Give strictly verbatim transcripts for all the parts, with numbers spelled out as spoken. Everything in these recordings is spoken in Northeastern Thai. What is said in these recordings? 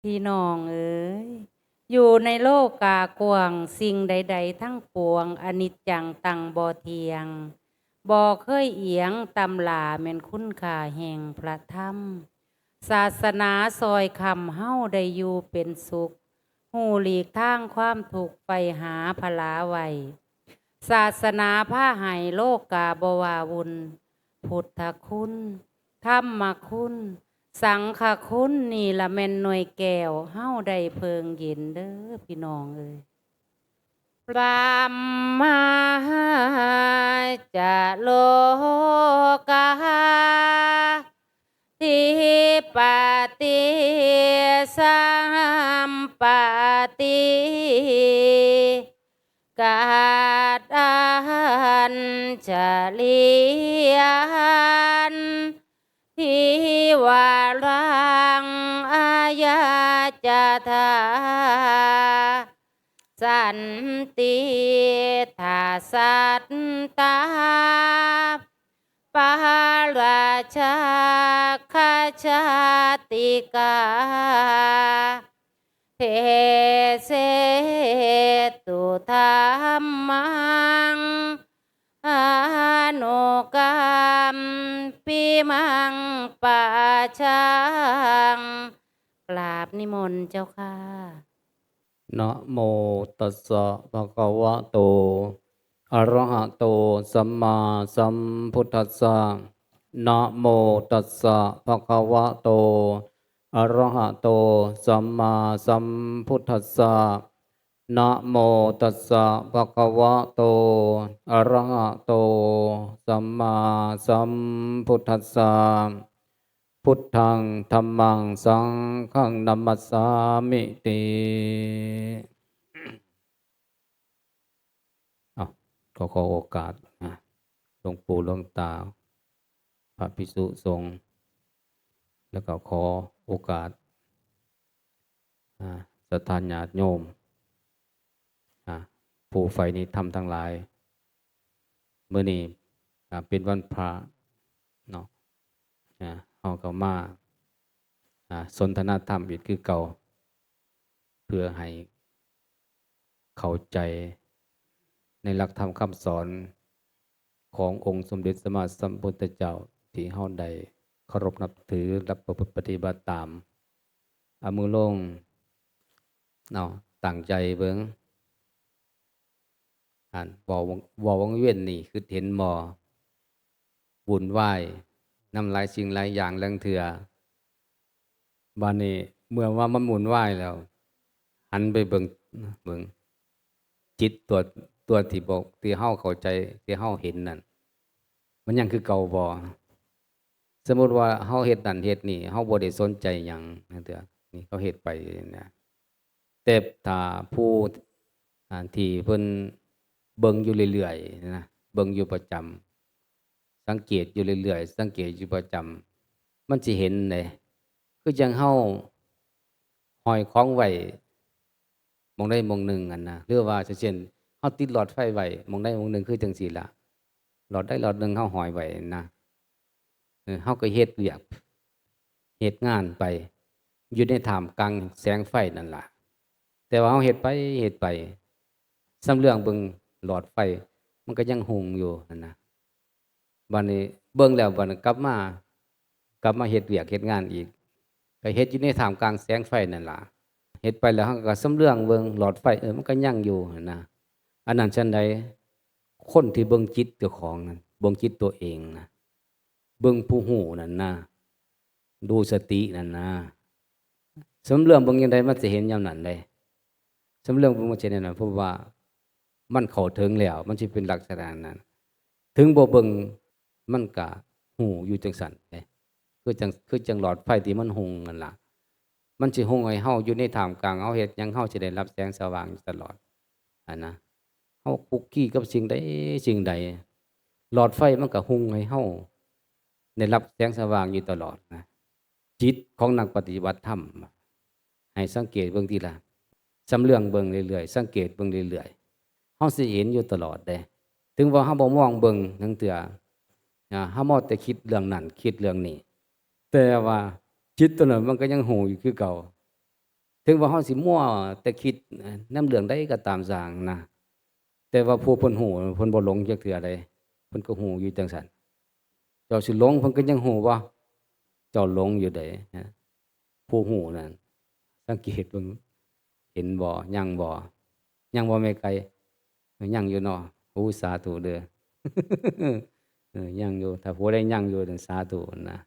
พี่น้องเอ๋ย อยู่ในโลกากว้าง สิ่งใดๆทั้งปวง อนิจจังตังบ่เที่ยง บ่เคยเอียง ตำราแม่นคุณค่าแห่งพระธรรม ศาสนาซอยค้ำเฮาได้อยู่เป็นสุข ฮู้หลีกทางความทุกข์ ใฝ่หาพลาไว้ ศาสนาพาให้โลกาบ่ว้าวุ่น พุทธคุณ ธรรมคุณ สังฆคุณ นี่ละแม่นหน่วยแก้ว เฮาได้เพิ่งเย็นเด้อพี่น้องเอ๋ย พรหมะจะโลกา ธิปติสัมปติ กัตอัญชลียัน ทิวารังอายาจาธา สันติทาสัตตา ปาราชาคชาติกา เทเสตุธรรมัง อนุกรรมปิมังปาชัง กราบนิมนต์เจ้าค่ะ นะโมตัสสะภะคะวะโต อะระหะโต สัมมาสัมพุทธัสสะ นะโมตัสสะภะคะวะโต อะระหะโต สัมมาสัมพุทธัสสะ นะโมตัสสะภะคะวะโต อะระหะโต สัมมาสัมพุทธัสสะ พุทธัง ธัมมัง สังฆัง นะมัสสามิติ อ่ะ ขอ ขอโอกาสนะ หลวงปู่หลวงตา พระภิกษุสงฆ์ แล้วก็ขอโอกาส อ่า ศรัทธาญาติโยม อ่า ผู้ใฝ่ในธรรมทั้งหลาย มื้อนี้ อ่า เป็นวันพระเนาะ อ่า เฮาก็มา อ่า สนทนาธรรมอีกคือเก่า เพื่อให้เข้าใจในหลักธรรมคำสอนขององค์สมเด็จสัมมาสัมพุทธเจ้า ที่เฮาได้เคารพนับถือและประพฤติปฏิบัติตาม เอามือลง เนาะ ตั้งใจเบิ่ง อัน เว้า เว้าวังเวียนนี่ คือเห็นบ่ วุ่นวายนำหลายสิ่งหลายอย่างลางเทื่อ บาดนี้เมื่อว่ามันวุ่นวายแล้ว หันไปเบิ่ง เบิ่ง จิตตัว ตัวที่บอก ที่เฮาเข้าใจ ที่เฮาเห็นนั่น มันยังคือเก่าบ่ สมมุติว่าเฮาเฮ็ดนั่นเฮ็ดนี่ เฮาบ่ได้สนใจหยังลางเทื่อ นี่เขาเฮ็ดไปนะ แต่ถ้าผู้ อ่า ที่เพิ่นเบิ่งอยู่เรื่อยๆนะ เบิ่งอยู่ประจำ สังเกตอยู่เรื่อยๆ สังเกตอยู่ประจำ มันสิเห็นเด้ คือจั่งเฮาห้อยของไว้หม่องใดหม่องหนึ่งหั้นนะ หรือว่าเช่น เฮาติดหลอดไฟไว้หม่องใดหม่องหนึ่ง คือจั่งซี้ล่ะ หลอดใดหลอดหนึ่งเฮาห้อยไว้หั้นนะ เออ เฮาก็เฮ็ดเวียก เฮ็ดงานไป อยู่ในท่ามกลางแสงไฟนั่นล่ะ แต่ว่าเฮาเฮ็ดไป เฮ็ดไป สำเรื่องเบิ่งหลอดไฟ มันก็ยังหุงอยู่หั้นนะ บัดนี้เบิ่งแล้ว บัดนี้กลับมา กลับมาเฮ็ดเวียกเฮ็ดงานอีก ก็เฮ็ดอยู่ในท่ามกลางแสงไฟนั่นล่ะ เฮ็ดไปแล้วเฮาก็สำเรื่องเบิ่งหลอดไฟ เออ มันก็ยังอยู่หั้นนะ อันนั้นฉันใด คนที่เบิ่งจิตเจ้าของนั่น เบิ่งจิตตัวเองนะ เบิ่งผู้ฮู้นั่นนะ ดูสตินั่นนะ สำเรื่องเบิ่งจั่งใดมันสิเห็นยามนั้นเด้ สำเรื่องเบิ่งมันสิเห็นยามนั้น เพราะว่ามันเข้าถึงแล้ว มันสิเป็นลักษณะนั้น ถึงบ่เบิ่ง มันก็ฮู้อยู่จั่งซั้นเด้ คือจั่ง คือจั่งหลอดไฟที่มันหุงนั่นล่ะ มันสิหุงให้เฮาอยู่ในท่ามกลาง เฮาเฮ็ดหยัง เฮาสิได้รับแสงสว่างอยู่ตลอดหั้นนะ เฮาคุกคีกับสิ่งใดสิ่งใด หลอดไฟมันก็หุงให้เฮาได้รับแสงสว่างอยู่ตลอดนะ จิตของนักปฏิบัติธรรม ให้สังเกตเบิ่งทีละ สำเรื่องเบิ่งเรื่อยๆ สังเกตเบิ่งเรื่อยๆ เฮาสิเห็นอยู่ตลอดเด้ ถึงว่าเฮาบ่มองเบิ่งลางเทื่อ อ่า เฮามัวแต่คิดเรื่องนั้น คิดเรื่องนี้ แต่ว่าจิตตัวนั้นมันก็ยังฮู้อยู่คือเก่า ถึงว่าเฮาสิมัวแต่คิดนำเรื่องใดก็ตามสร้างนะ แต่ว่าผู้เพิ่นฮู้เพิ่นบ่หลงจักเทื่อใด เพิ่นก็ฮู้อยู่จั่งซั้น เจ้าสิหลงเพิ่นก็ยังฮู้ว่าเจ้าหลงอยู่ใด๋ ผู้ฮู้นั่น สังเกตเบิ่ง เห็นบ่ ยังบ่ ยังบ่แม่ไก่ ยังอยู่เนาะ โอ้ สาธุเด้อ เออ ยังอยู่ ถ้าผู้ใดยังอยู่นั่นสาธุนะ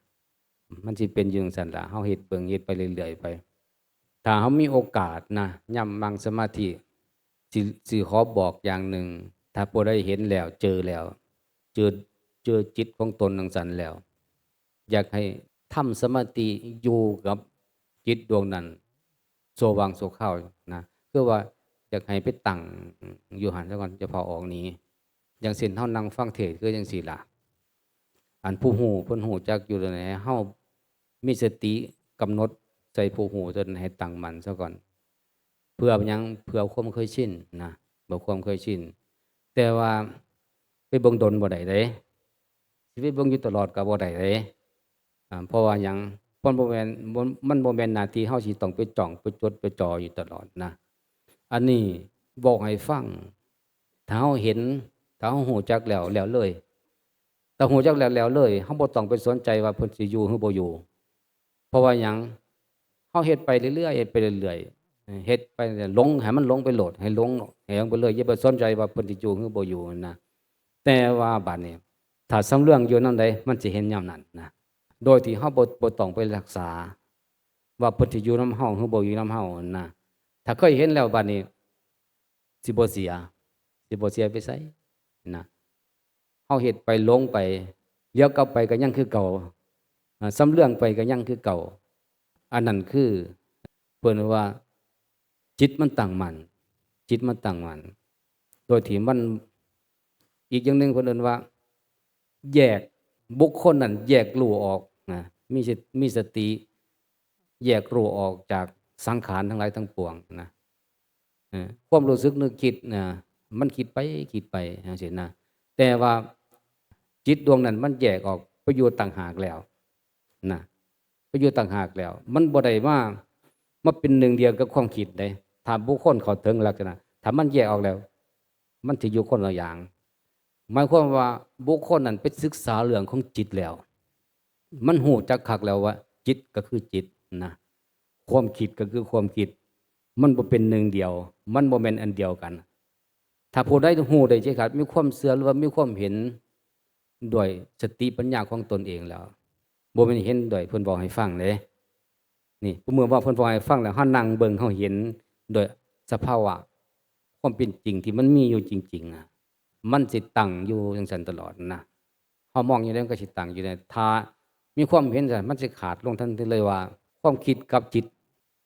มันสิเป็นอยู่จั่งซั้นล่ะ เฮาเฮ็ดเบิ่ง เฮ็ดไปเรื่อยๆไป ถ้าเฮามีโอกาสนะ ยามนั่งสมาธิ สิ สิขอบอกอย่างหนึ่ง ถ้าผู้ใดเห็นแล้ว เจอแล้ว เจอ เจอจิตของตนจั่งซั้นแล้ว อยากให้ทำสมาธิอยู่กับจิตดวงนั้น ชั่ววังชั่วคราวนะ คือว่าอยากให้ไปตั้งอยู่หั่นซะก่อน อย่าฟ้าวออกหนี อย่างเช่นเฮานั่งฟังเทศน์คือจั่งซี้ล่ะ อันผู้ฮู้เพิ่นฮู้จักอยู่แล้ว ให้เฮามีสติกำหนดใส่ผู้ฮู้ตัวนั้นให้ตั้งมั่นซะก่อน เพื่อหยัง เพื่อความเคยชินนะ เพื่อความเคยชิน แต่ว่าไปเบิ่งดนบ่ได้เด้ สิไปเบิ่งอยู่ตลอดก็บ่ได้เด้ อ่า เพราะว่าหยัง มันบ่แม่น บ่ มันบ่แม่นหน้าที่เฮาสิต้องไปจ้อง ไปจด ไปจ่ออยู่ตลอดนะ อันนี้บอกให้ฟัง ถ้าเฮาเห็น ถ้าเฮาฮู้จักแล้ว แล้วเลย ถ้าฮู้จักแล้ว แล้วเลย เฮาบ่ต้องไปสนใจว่าเพิ่นสิอยู่หรือบ่อยู่ เพราะว่าหยัง เฮาเฮ็ดไปเรื่อยๆ เฮ็ดไปเรื่อยๆ เฮ็ดไปเรื่อยๆ หลง ให้มันหลงไปโลด ให้หลง ให้หลงไปเลย อย่าไปสนใจว่าเพิ่นสิอยู่หรือบ่อยู่นะ แต่ว่าบัดนี้ ถ้าสำรวมอยู่นำใด มันสิเห็นยามนั้นนะ โดยที่เฮาบ่ บ่ต้องไปรักษา ว่าเพิ่นสิอยู่นำเฮาหรือบ่อยู่นำเฮานะ ถ้าเคยเห็นแล้วบัดนี้ สิบ่เสีย สิบ่เสียไปไสนะ เฮาเฮ็ดไปหลงไป เหลียวกลับไปก็ยังคือเก่า อ่า สำรวมไปก็ยังคือเก่า อันนั้นคือ เพิ่นว่าจิตมันตั้งมั่น จิตมันตั้งมั่น โดยที่มัน อีกอย่างหนึ่งเพิ่นเอิ้นว่า แยก บุคคลนั้นแยกรู้ออกนะ มีสติ มีสติ แยกรู้ออกจากสังขารทั้งหลายทั้งปวงนะ เออ ความรู้สึกนึกคิดนะ มันคิดไปคิดไปจั่งซี้นะ แต่ว่าจิตดวงนั้นมันแยกออกไปอยู่ต่างหากแล้วนะ ไปอยู่ต่างหากแล้ว มันบ่ได้มา มาเป็นหนึ่งเดียวกับความคิดเด้ ถ้าบุคคลเข้าถึงลักษณะ ถ้ามันแยกออกแล้ว มันสิอยู่คนละอย่าง หมายความว่าบุคคลนั้นไปศึกษาเรื่องของจิตแล้ว มันฮู้จักคักแล้วว่าจิตก็คือจิตนะ ความคิดก็คือความคิด มันบ่เป็นหนึ่งเดียว มันบ่แม่นอันเดียวกัน ถ้าผู้ใดฮู้ได้เด็ดขาด มีความเชื่อหรือว่ามีความเห็นด้วยสติปัญญาของตนเองแล้ว บ่แม่นเห็นด้วยเพิ่นเว้าให้ฟังเด้ นี่ เมื่อว่าเพิ่นเว้าให้ฟังแล้ว เฮานั่งเบิ่ง เฮาเห็นโดยสภาวะความเป็นจริงที่มันมีอยู่จริงๆ อะ มันสิตั้งอยู่จั่งซั้นตลอดนะ เฮามองอยู่แล้วมันก็สิตั้งอยู่นะ ถ้ามีความเห็นจั่งซั้น มันสิขาดลงทันทีเลยว่า ความคิดกับจิต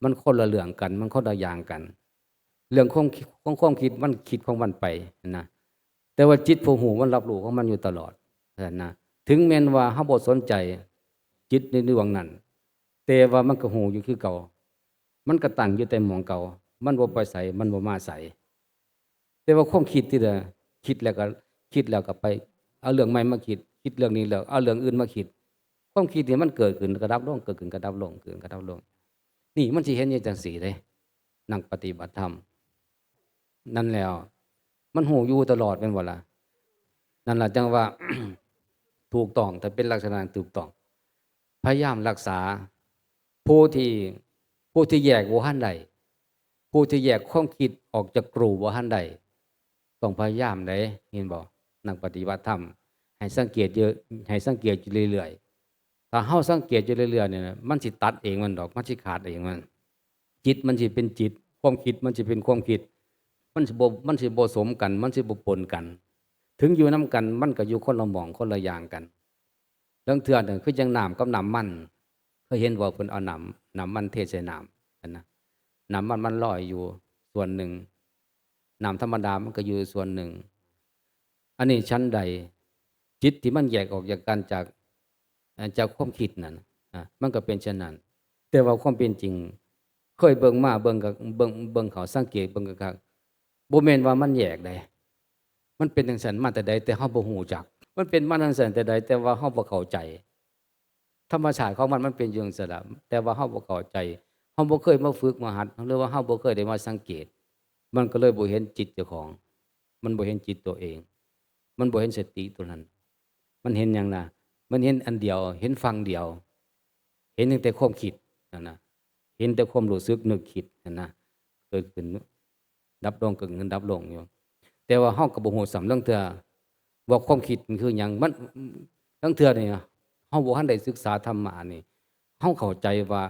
มันคนละเรื่องกัน มันคนละอย่างกัน เรื่องของ ของความคิดมันคิดของมันไปนะ แต่ว่าจิตผู้ฮู้มันรับรู้ของมันอยู่ตลอดนะ ถึงแม้นว่าเฮาบ่สนใจจิตในดวงนั้น แต่ว่ามันก็ฮู้อยู่คือเก่า มันก็ตั้งอยู่แต่หม่องเก่า มันบ่ไปไส มันบ่มาไส แต่ว่าความคิดที่ละ คิดแล้วก็ คิดแล้วก็ไป เอาเรื่องใหม่มาคิด คิดเรื่องนี้แล้ว เอาเรื่องอื่นมาคิด ความคิดนี่มันเกิดขึ้นก็ดับลง เกิดขึ้นก็ดับลง เกิดขึ้นก็ดับลง นี่มันสิเห็นอยู่จั่งซี้เด้ นักปฏิบัติธรรม นั่นแล้ว มันฮู้อยู่ตลอดแม่นบ่ล่ะ นั่นล่ะจั่งว่า ถูกต้อง ถ้าเป็นลักษณะถูกต้อง พยายามรักษา ผู้ที่ ผู้ที่แยกบ่ทันได้ ผู้ที่แยกความคิดออกจากกรูบ่ทันได้ ต้องพยายามเด้ เห็นบ่ นักปฏิบัติธรรม ให้สังเกตอยู่ ให้สังเกตอยู่เรื่อยๆ ถ้าเฮาสังเกตอยู่เรื่อยๆ เนี่ยนะ มันสิตัดเองมันดอก มันสิขาดเองมัน จิตมันสิเป็นจิต ความคิดมันสิเป็นความคิด มันสิบ่ มันสิบ่สมกัน มันสิบ่ปนกัน ถึงอยู่นำกัน มันก็อยู่คนละหม่อง คนละอย่างกัน ลางเทื่อนั่นคือจั่งน้ำกับน้ำมัน เคยเห็นบ่ เพิ่นเอาน้ำ น้ำมันเทใส่น้ำหั่นนะ น้ำมันมันลอยอยู่ส่วนหนึ่ง น้ำธรรมดามันก็อยู่ส่วนหนึ่ง อันนี้ฉันใด จิตที่มันแยกออกจากกัน จาก เอ่อ จากความคิดนั่นน่ะ อ่ะ มันก็เป็นเช่นนั้น แต่ว่าความเป็นจริง เคยเบิ่งมา เบิ่งกับ เบิ่ง เบิ่งเขา สังเกตเบิ่งคักๆ บ่แม่นว่ามันแยกใด มันเป็นจั่งซั้นมาแต่ใด แต่เฮาบ่ฮู้จัก มันเป็นมาจั่งซั้นแต่ใด แต่ว่าเฮาบ่เข้าใจ ธรรมชาติของมัน มันเป็นอยู่จั่งซั้นล่ะ แต่ว่าเฮาบ่เข้าใจ เราบ่เคยมาฝึกมาหัด หรือว่าเราบ่เคยได้มาสังเกต มันก็เลยบ่เห็นจิตเจ้าของ มันบ่เห็นจิตตัวเอง มันบ่เห็นสติตัวนั้น มันเห็นหยังนะ มันเห็นอันเดียว เห็นฝั่งเดียว เห็นตั้งแต่ความคิดนั่นนะ เห็นแต่ความรู้สึกนึกคิดนั่นนะ เกิดขึ้น ดับลง เกิดขึ้น ดับลงอยู่ แต่ว่าเราก็บ่ฮู้ซ้ำลางเทื่อ ว่าความคิดมันคือหยัง มัน ลางเทื่อนี่ เราบ่ทันได้ศึกษาธรรมะนี่ เราเข้าใจว่า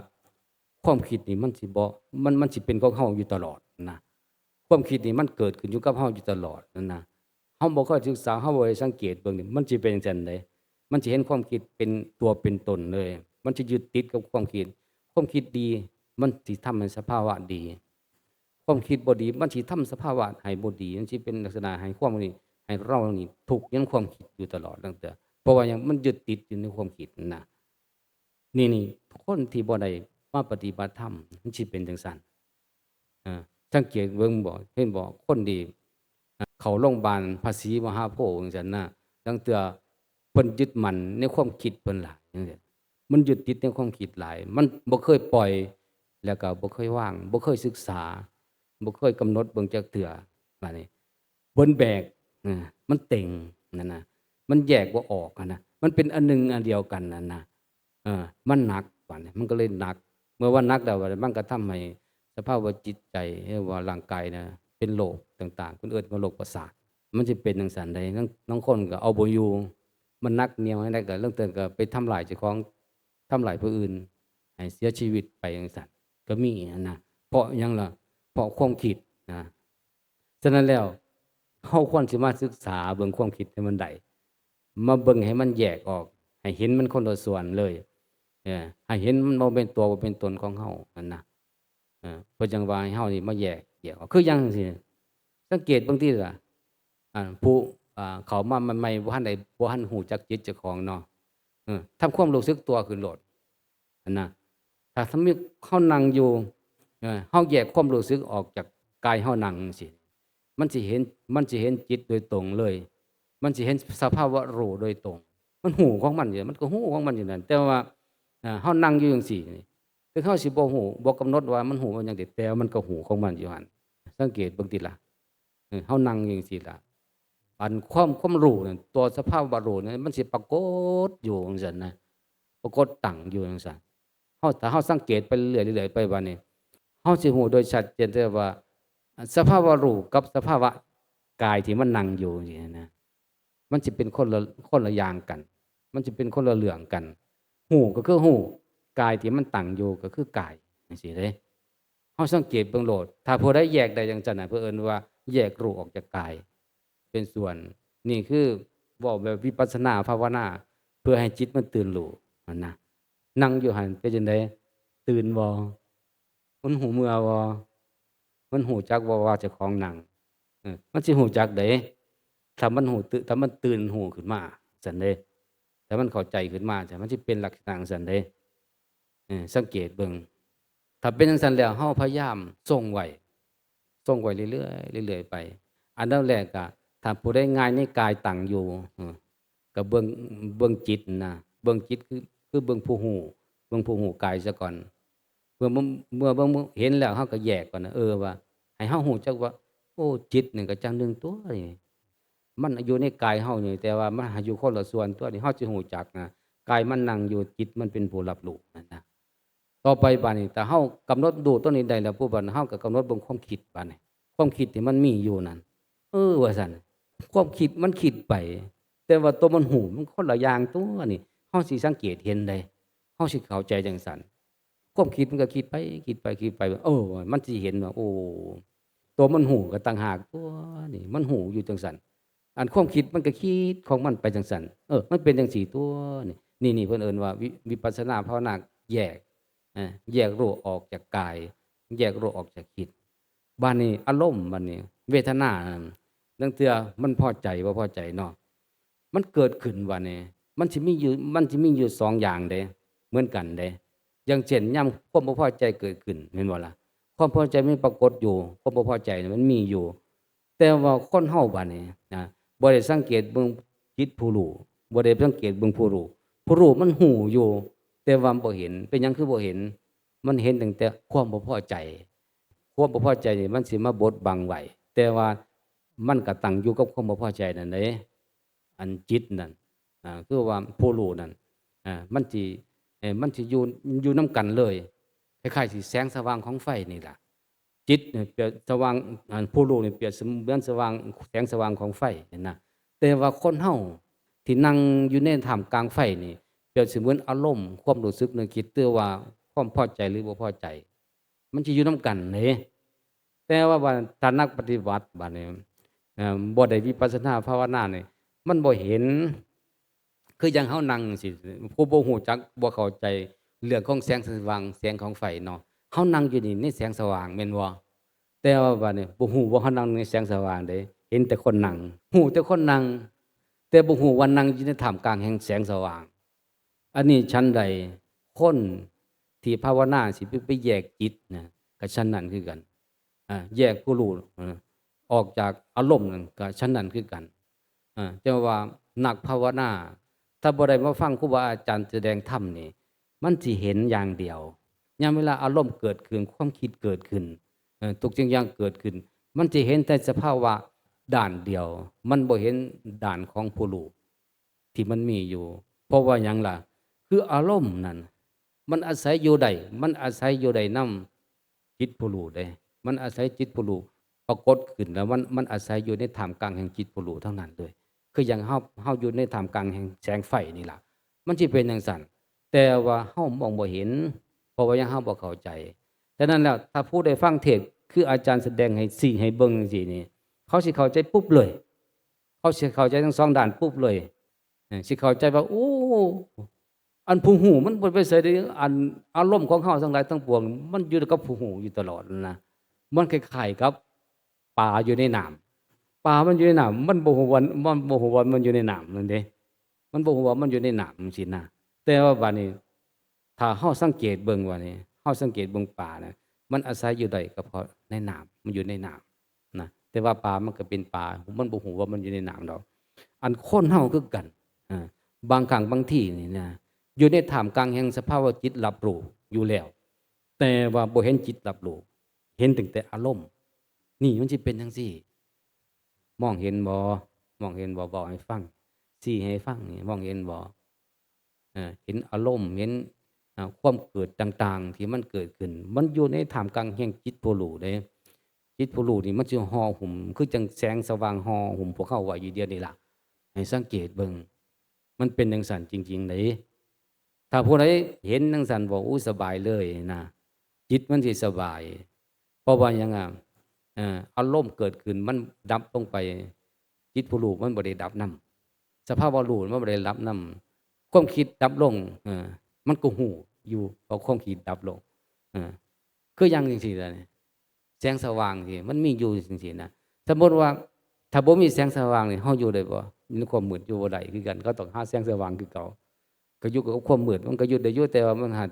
ความคิดนี่มันสิบ่ มัน มันสิเป็นของเราอยู่ตลอดนะ ความคิดนี่มันเกิดขึ้นอยู่กับเราอยู่ตลอดนั่นนะ เราบ่เคยศึกษา เราบ่ได้สังเกตเบิ่งนี่ มันสิเป็นจั่งใด มันสิเห็นความคิดเป็นตัวเป็นตนเลย มันสิยึดติดกับความคิด ความคิดดี มันสิทำให้สภาวะดี ความคิดบ่ดี มันสิทำสภาวะให้บ่ดี มันสิเป็นลักษณะให้ความนี่ ให้เรานี่ทุกข์ย้อนความคิดอยู่ตลอดลางเทื่อ เพราะว่าหยัง มันยึดติดอยู่ในความคิดนั่นนะ นี่ นี่ คนที่บ่ได้มาปฏิบัติธรรม มันสิเป็นจั่งซั้น อ่า สังเกตเบิ่งบ่ เห็นบ่ คนที่ อ่า เข้าโรงบาลพระศรีมหาโพธิ์จั่งซั้นนะ ลางเทื่อเพิ่นยึดมั่นในความคิดเพิ่นหลายจั่งซี้ มันยึดติดในความคิดหลาย มันบ่เคยปล่อย แล้วก็บ่เคยวาง บ่เคยศึกษา บ่เคยกำหนดเบิ่งจักเทื่อ บาดนี้ เพิ่นแบก อ่า มันเต็งนั่นนะ มันแยกบ่ออกหั้นนะ มันเป็นอันหนึ่งอันเดียวกันนั่นนะ เออ มันหนัก บาดนี้ มันก็เลยหนัก เมื่อว่าหนักแล้ว บาดนี้ มันก็ทำให้สภาวะจิตใจ หรือว่าร่างกายนะ เป็นโรคต่างๆ เพิ่นเอิ้นว่าโรคประสาท มันสิเป็นจั่งซั้นใด ลาง ลางคนก็เอาบ่อยู่ มันหนักเหนี่ยวจั่งใดก็ลางเทื่อก็ไปทำร้ายเจ้าของ ทำร้ายผู้อื่น ให้เสียชีวิตไปจั่งซั้น ก็มีหั้นนะ เพราะหยังล่ะ เพราะความคิดนะ ฉะนั้นแล้ว เราควรสิมาศึกษาเบิ่งความคิดให้มันได้ มาเบิ่งให้มันแยกออก ให้เห็นมันคนละส่วนเลย เออ ให้เห็นมันบ่เป็นตัวบ่เป็นตนของเรานั่นนะ เออ เพิ่นจั่งว่าให้เรานี่มาแยก แยกออก คือหยังจั่งซี้ สังเกตเบิ่งติล่ะ อ่า ผู้ อ่า เข้ามาใหม่ๆ บ่ทันได้ บ่ทันรู้จักจิตเจ้าของเนาะ เออ ทำความรู้สึกตัวขึ้นโลด หั้นนะ ถ้าสมมุติเรานั่งอยู่ เอ่อ เราแยกความรู้สึกออกจากกายเรานั่งจั่งซี้ มันสิเห็น มันสิเห็นจิตโดยตรงเลย มันสิเห็นสภาวะรู้โดยตรง มันรู้ของมันอยู่ มันก็รู้ของมันอยู่นั่น แต่ว่า อ่า เรานั่งอยู่จั่งซี้นี่ ถึงเราสิบ่รู้ บ่กำหนดว่ามันรู้ว่าหยังติ แต่ว่ามันก็รู้ของมันอยู่หั่น สังเกตเบิ่งติล่ะ เออ เรานั่งอยู่จั่งซี้ล่ะ อันความ ความรู้นั่น ตัวสภาวะรู้นั่น มันสิปรากฏอยู่จั่งซั้นนะ ปรากฏตั้งอยู่จั่งซั้น เรา ถ้าเราสังเกตไปเรื่อยๆ เรื่อยๆ ไปบาดนี้ เราสิรู้โดยชัดเจนเลยว่า สภาวะรู้กับสภาวะกายที่มันนั่งอยู่นี่นะ มันสิเป็นคนละ คนละอย่างกัน มันสิเป็นคนละเรื่องกัน รู้ก็คือรู้ กายที่มันตั้งอยู่ก็คือกาย จั่งซี้เด้ เราสังเกตเบิ่งโลด ถ้าผู้ใดแยกได้จั่งซั้นน่ะ เพิ่นเอิ้นว่าแยกรู้ออกจากกาย เป็นส่วน นี่คือเว้าแบบวิปัสสนาภาวนา เพื่อให้จิตมันตื่นรู้หั้นนะ นั่งอยู่หั่นเป็นจั่งใด ตื่นบ่ มันรู้เมื่อบ่ มันรู้จักบ่ว่าเจ้าของนั่ง เออ มันสิรู้จักเด้ ถ้ามันรู้ตื่น ถ้ามันตื่นรู้ขึ้นมา จั่งซั้นเด้ ถ้ามันเข้าใจขึ้นมา จั่งซั้น มันสิเป็นลักษณะจั่งซั้นเด้ เออ สังเกตเบิ่ง ถ้าเป็นจั่งซั้นแล้ว เราพยายามทรงไว้ ทรงไว้เรื่อยๆ เรื่อยๆ ไป อันดับแรกก็ ถ้าผู้ใดง่ายในกายตั้งอยู่ เออ ก็เบิ่ง เบิ่งจิตนะ เบิ่งจิตคือ คือเบิ่งผู้รู้ เบิ่งผู้รู้กายซะก่อน เมื่อ เมื่อ เมื่อเบิ่ง เห็นแล้วเราก็แยกก่อนนะ เออ ว่า ให้เรารู้จักว่า โอ้ จิตนี่ก็จั่งหนึ่งตั๊วนี่ มันอยู่ในกายเรานี่ แต่ว่ามันอยู่คนละส่วนตั๊วนี่ เราสิรู้จักนะ กายมันนั่งอยู่ จิตมันเป็นผู้รับรู้นั่นนะ ต่อไปบาดนี้ ถ้าเรากำหนดรู้ตัวนี้ได้แล้วปุ๊บ บาดนี้เราก็กำหนดเบิ่งความคิดบาดนี้ ความคิดที่มันมีอยู่นั่น เออ ว่าซั่น ความคิดมันคิดไป แต่ว่าตัวมันรู้มันคนละอย่างตั๊วนี่ เราสิสังเกตเห็นได้ เราสิเข้าใจจั่งซั้น ความคิดมันก็คิดไป คิดไป คิดไป เออ มันสิเห็นว่า โอ้ ตัวมันรู้ก็ต่างหากตั๊วนี่ มันรู้อยู่จั่งซั้น อันความคิดมันก็คิดของมันไปจั่งซั้น เออ มันเป็นจั่งซี้ตั๊วนี่ นี่ นี่เพิ่นเอิ้นว่าวิ วิปัสสนาภาวนาแยก อ่า แยกรู้ออกจากกาย แยกรู้ออกจากจิต บาดนี้อารมณ์ บาดนี้เวทนานั่น ลางเทื่อมันพอใจบ่พอใจเนาะ มันเกิดขึ้นบาดนี้ มันสิมีอยู่ มันสิมีอยู่สองอย่างเด้ เหมือนกันเด้ อย่างเช่น ยามความบ่พอใจเกิดขึ้น แม่นบ่ล่ะ ความพอใจมันปรากฏอยู่ ความบ่พอใจมันมีอยู่ แต่ว่าคนเฮาบาดนี้นะ บ่ได้สังเกตเบิ่งจิตผู้รู้ บ่ได้สังเกตเบิ่งผู้รู้ ผู้รู้มันรู้อยู่ แต่ว่าบ่เห็น เป็นหยังคือบ่เห็น มันเห็นตั้งแต่ความบ่พอใจ ความบ่พอใจนี่มันสิมาบดบังไว้ แต่ว่ามันก็ตั้งอยู่กับความบ่พอใจนั่นเด้ อันจิตนั่น อ่า คือว่าผู้รู้นั่น อ่า มันสิ เอ่อ มันสิอยู่ อยู่นำกันเลย คล้ายๆ สิแสงสว่างของไฟนี่ล่ะ จิตเนี่ยเปรียบสว่าง อันผู้รู้นี่เปรียบเสมือนสว่าง แสงสว่างของไฟหั้นนะ แต่ว่าคนเฮาที่นั่งอยู่ในท่ามกลางไฟนี่ เปรียบเสมือนอารมณ์ ความรู้สึกนึกคิด หรือว่าความพอใจหรือบ่พอใจ มันสิอยู่นำกันเด้ แต่ว่า ว่าถ้านักปฏิบัติบัดนี้ เอ่อ บ่ได้วิปัสสนาภาวนานี่ มันบ่เห็น คือจั่งเฮานั่งจั่งซี้ ผู้บ่รู้จัก บ่เข้าใจเรื่องของแสงสว่าง แสงของไฟเนาะ เฮานั่งอยู่นี่ในแสงสว่างแม่นบ่? แต่ว่าบัดนี้บ่ฮู้ว่าเฮานั่งในแสงสว่างเด้ เห็นแต่คนนั่ง ฮู้แต่คนนั่ง แต่บ่ฮู้ว่านั่งอยู่ในท่ามกลางแห่งแสงสว่าง อันนี้ฉันใด คนที่ภาวนาสิไป ไปแยกจิตนะ ก็ฉันนั้นคือกัน อ่า แยกผู้รู้ อ่า ออกจากอารมณ์นั่นก็ฉันนั้นคือกัน อ่า แต่ว่านักภาวนา ถ้าบ่ได้มาฟังครูบาอาจารย์แสดงธรรมนี่ มันสิเห็นอย่างเดียว ยามเวลาอารมณ์เกิดขึ้น ความคิดเกิดขึ้น เอ่อ ทุกสิ่งอย่างเกิดขึ้น มันสิเห็นแต่สภาวะด้านเดียว มันบ่เห็นด้านของผู้รู้ที่มันมีอยู่ เพราะว่าหยังล่ะ คืออารมณ์นั่น มันอาศัยอยู่ได้ มันอาศัยอยู่ได้นำจิตผู้รู้เด้ มันอาศัยจิตผู้รู้ปรากฏขึ้น แล้วมัน มันอาศัยอยู่ในท่ามกลางแห่งจิตผู้รู้ทั้งนั้นเลย คืออย่างเฮา เฮาอยู่ในท่ามกลางแห่งแสงไฟนี่ล่ะ มันสิเป็นจั่งซั้น แต่ว่าเฮามองบ่เห็น เพราะว่ายังเฮาบ่เข้าใจ ฉะนั้นแล้ว ถ้าผู้ใดฟังเทศน์ คืออาจารย์แสดงให้ ชี้ให้เบิ่งจั่งซี้นี่ เขาสิเข้าใจปุ๊บเลย เขาสิเข้าใจทั้งสองด้านปุ๊บเลย เออ สิเข้าใจว่า โอ้ อันผู้รู้มันบ่ไปไสเด้ อันอารมณ์ของเฮาทั้งหลายทั้งปวง มันอยู่กับผู้รู้อยู่ตลอดนั่นนะ มันคล้ายๆกับปลาอยู่ในน้ำ ปลามันอยู่ในน้ำ มันบ่ฮู้ว่า มันบ่ฮู้ว่ามันอยู่ในน้ำนั่นเด้ มันบ่ฮู้ว่ามันอยู่ในน้ำจั่งซี้นะ แต่ว่าบัดนี้ ถ้าเฮาสังเกตเบิ่งว่านี่ เฮาสังเกตเบิ่งปลานะ มันอาศัยอยู่ได้ก็เพราะในน้ำ มันอยู่ในน้ำนะ แต่ว่าปลามันก็เป็นปลา มันบ่ฮู้ว่ามันอยู่ในน้ำดอก อันคนเฮาคือกัน อ่า บางครั้งบางทีนี่นะ อยู่ในท่ามกลางแห่งสภาวะจิตรับรู้อยู่แล้ว แต่ว่าบ่เห็นจิตรับรู้ เห็นตั้งแต่อารมณ์ นี่มันสิเป็นจั่งซี้ มองเห็นบ่ มองเห็นบ่ เว้าให้ฟัง ชี้ให้ฟังนี่ มองเห็นบ่ เอ่อ เห็นอารมณ์ เห็น อ่า ความเกิดต่างๆ ที่มันเกิดขึ้น มันอยู่ในท่ามกลางแห่งจิตผู้รู้เด้ จิตผู้รู้นี่มันสิห่อหุ้ม คือจั่งแสงสว่างห่อหุ้มพวกเฮาไว้อยู่เดี๋ยวนี้ล่ะ ให้สังเกตเบิ่ง มันเป็นจั่งซั้นจริงๆ เด้ ถ้าผู้ใดเห็นจั่งซั้น บอก อู้ สบายเลยนะ จิตมันสิสบาย เพราะว่าหยังอะ เอ่อ อารมณ์เกิดขึ้นมันดับลงไป จิตผู้รู้มันบ่ได้ดับนำ สภาวะรู้มันบ่ได้ดับนำ ความคิดดับลง เออ มันก็ฮู้อยู่ว่าความคิดดับลง เออ คืออย่างจั่งซี้ล่ะนี่ แสงสว่างสิ มันมีอยู่จั่งซี้นะ สมมุติว่า ถ้าบ่มีแสงสว่างนี่ เฮาอยู่ได้บ่? ในความมืดอยู่บ่ได้คือกัน ก็ต้องหาแสงสว่างคือเก่า ก็อยู่กับความมืด มันก็อยู่ได้อยู่ แต่ว่ามันหาก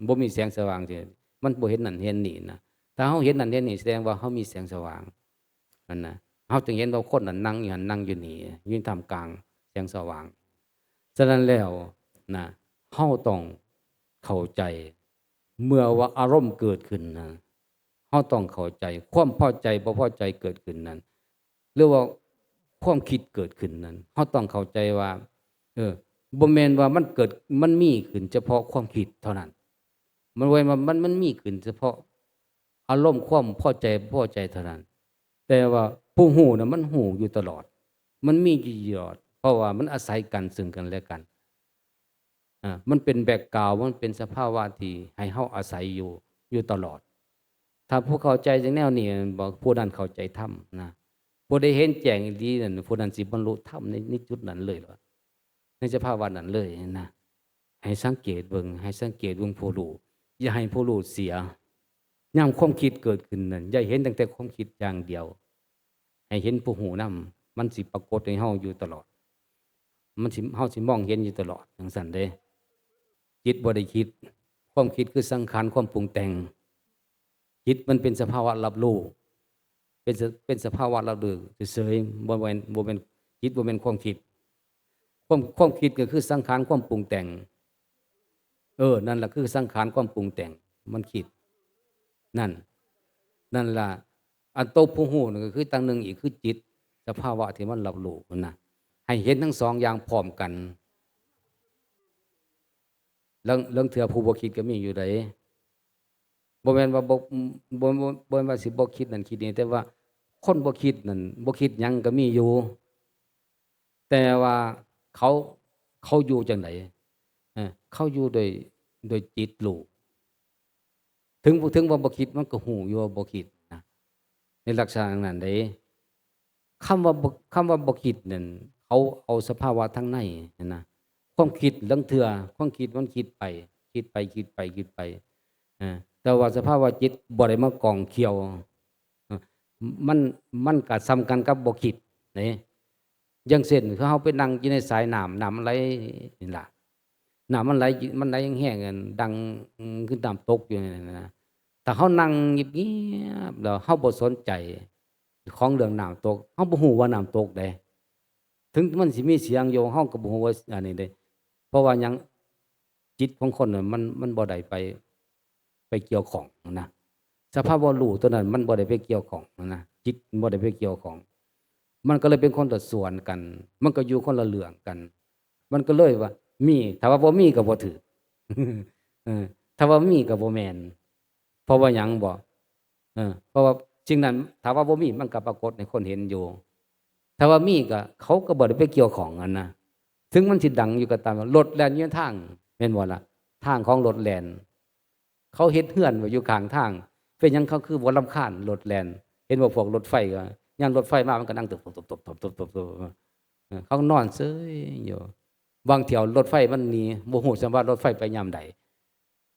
บ่มีแสงสว่างสิ มันบ่เห็นนั่นเห็นนี่นะ ถ้าเฮาเห็นนั่นเห็นนี่ แสดงว่าเฮามีแสงสว่าง นั่นนะ เฮาจึงเห็นว่าคนนั้นนั่งอยู่หั่น นั่งอยู่นี่ อยู่ท่ามกลางแสงสว่าง ฉะนั้นแล้วนะ เฮาต้องเข้าใจ เมื่อว่าอารมณ์เกิดขึ้นนะ เฮาต้องเข้าใจ ความพอใจบ่พอใจเกิดขึ้นนั้น หรือว่าความคิดเกิดขึ้นนั้น เฮาต้องเข้าใจว่า เออ บ่แม่นว่ามันเกิด มันมีขึ้นเฉพาะความคิดเท่านั้น มันบ่แม่นว่ามัน มันมีขึ้นเฉพาะอารมณ์ความพอใจบ่พอใจเท่านั้น แต่ว่าผู้รู้น่ะมันรู้อยู่ตลอด มันมีอยู่ตลอด เพราะว่ามันอาศัยกันซึ่งกันและกัน อ่า มันเป็นแบ็กกราวด์ มันเป็นสภาวะที่ให้เฮาอาศัยอยู่ อยู่ตลอด ถ้าผู้เข้าใจจั่งแนวนี้ บอกผู้นั้นเข้าใจธรรมนะ ผู้ใดเห็นแจ้งอีหลีนั่น ผู้นั้นสิบรรลุธรรมใน ในจุดนั้นเลยล่ะ ในสภาวะนั้นเลยนะ ให้สังเกตเบิ่ง ให้สังเกตเบิ่งผู้รู้ อย่าให้ผู้รู้เสีย ยามความคิดเกิดขึ้นนั่น อย่าเห็นตั้งแต่ความคิดอย่างเดียว ให้เห็นผู้รู้นำ มันสิปรากฏให้เฮาอยู่ตลอด มันสิ เฮาสิมองเห็นอยู่ตลอด จั่งซั้นเด้ จิตบ่ได้คิด ความคิดคือสังขาร ความปรุงแต่ง จิตมันเป็นสภาวะรับรู้ เป็นส- เป็นสภาวะรับรู้เฉยๆ บ่แม่น บ่แม่น จิตบ่แม่นความคิด ความ- ความคิดก็คือสังขาร ความปรุงแต่ง เออ นั่นล่ะคือสังขาร ความปรุงแต่ง มันคิด นั่น นั่นล่ะ อันตัวผู้ฮู้นั่นก็คือตังหนึ่งอีก คือจิต สภาวะที่มันรับรู้นั่นนะ ให้เห็นทั้งสองอย่างพร้อมกัน ลาง ลางเทื่อผู้บ่คิดก็มีอยู่ได๋ บ่แม่นว่าบ่ บ่ บ่ บ่แม่นว่าสิบ่คิดนั่นคิดนี่ แต่ว่าคนบ่คิดนั่น บ่คิดหยังก็มีอยู่ แต่ว่าเขา เขาอยู่จั่งใด เออ เขาอยู่โดย โดยจิตรู้ ถึง ถึงว่าบ่คิดมันก็ฮู้อยู่ว่าบ่คิดนะ ในลักษณะนั้นเด้ คำว่าบ่ คำว่าบ่คิดนั่น เขาเอาสภาวะทางในหั้นนะ ความคิดลางเทื่อ ความคิดมันคิดไป คิดไป คิดไป คิดไป เออ แต่ว่าสภาวะจิตบ่ได้มาข้องเกี่ยว เออ มัน มันก็ส่ำกันกับบ่คิดเด้ อย่างเช่น คือเฮาไปนั่งอยู่ในสายน้ำ น้ำมันไหลนี่ล่ะ น้ำมันไหล มันไหลแฮงๆ อันดัง อืม คือน้ำตกอยู่นั่นน่ะนะ ถ้าเฮานั่งเงียบๆ แล้วเฮาบ่สนใจของเรื่องน้ำตก เฮาบ่ฮู้ว่าน้ำตกเด้ ถึงมันสิมีเสียงอยู่ เฮาก็บ่ฮู้ว่าอันนี้เด้ เพราะว่าหยัง จิตของคนน่ะมัน มันบ่ได้ไป ไปเกี่ยวข้องนะ สภาวะรู้ตัวนั้นมันบ่ได้ไปเกี่ยวข้องนะ จิตมันบ่ได้ไปเกี่ยวข้อง มันก็เลยเป็นคนละส่วนกัน มันก็อยู่คนละเรื่องกัน มันก็เลยว่ามี ถ้าว่าบ่มีก็บ่ถืก เออ ถ้าว่ามีก็บ่แม่น เพราะว่าหยังบ่ เออ เพราะว่าสิ่งนั้น ถ้าว่าบ่มีมันก็ปรากฏให้คนเห็นอยู่ ถ้าว่ามีก็ เขาก็บ่ได้ไปเกี่ยวข้องกันนะ ถึงมันสิดังอยู่ก็ตาม รถแล่นอยู่ในทาง แม่นบ่ล่ะ ทางของรถแล่น เขาเฮ็ดเฮือนไว้อยู่ข้างทาง เป็นหยังเขาคือบ่รำคาญรถแล่น เห็นบ่พวกรถไฟก็ ยามรถไฟมามันก็นั่งตึบๆๆๆๆ เออ เขานอนเซยอยู่ บางเที่ยวรถไฟมันหนี บ่ฮู้ซ้ำว่ารถไฟไปยามใด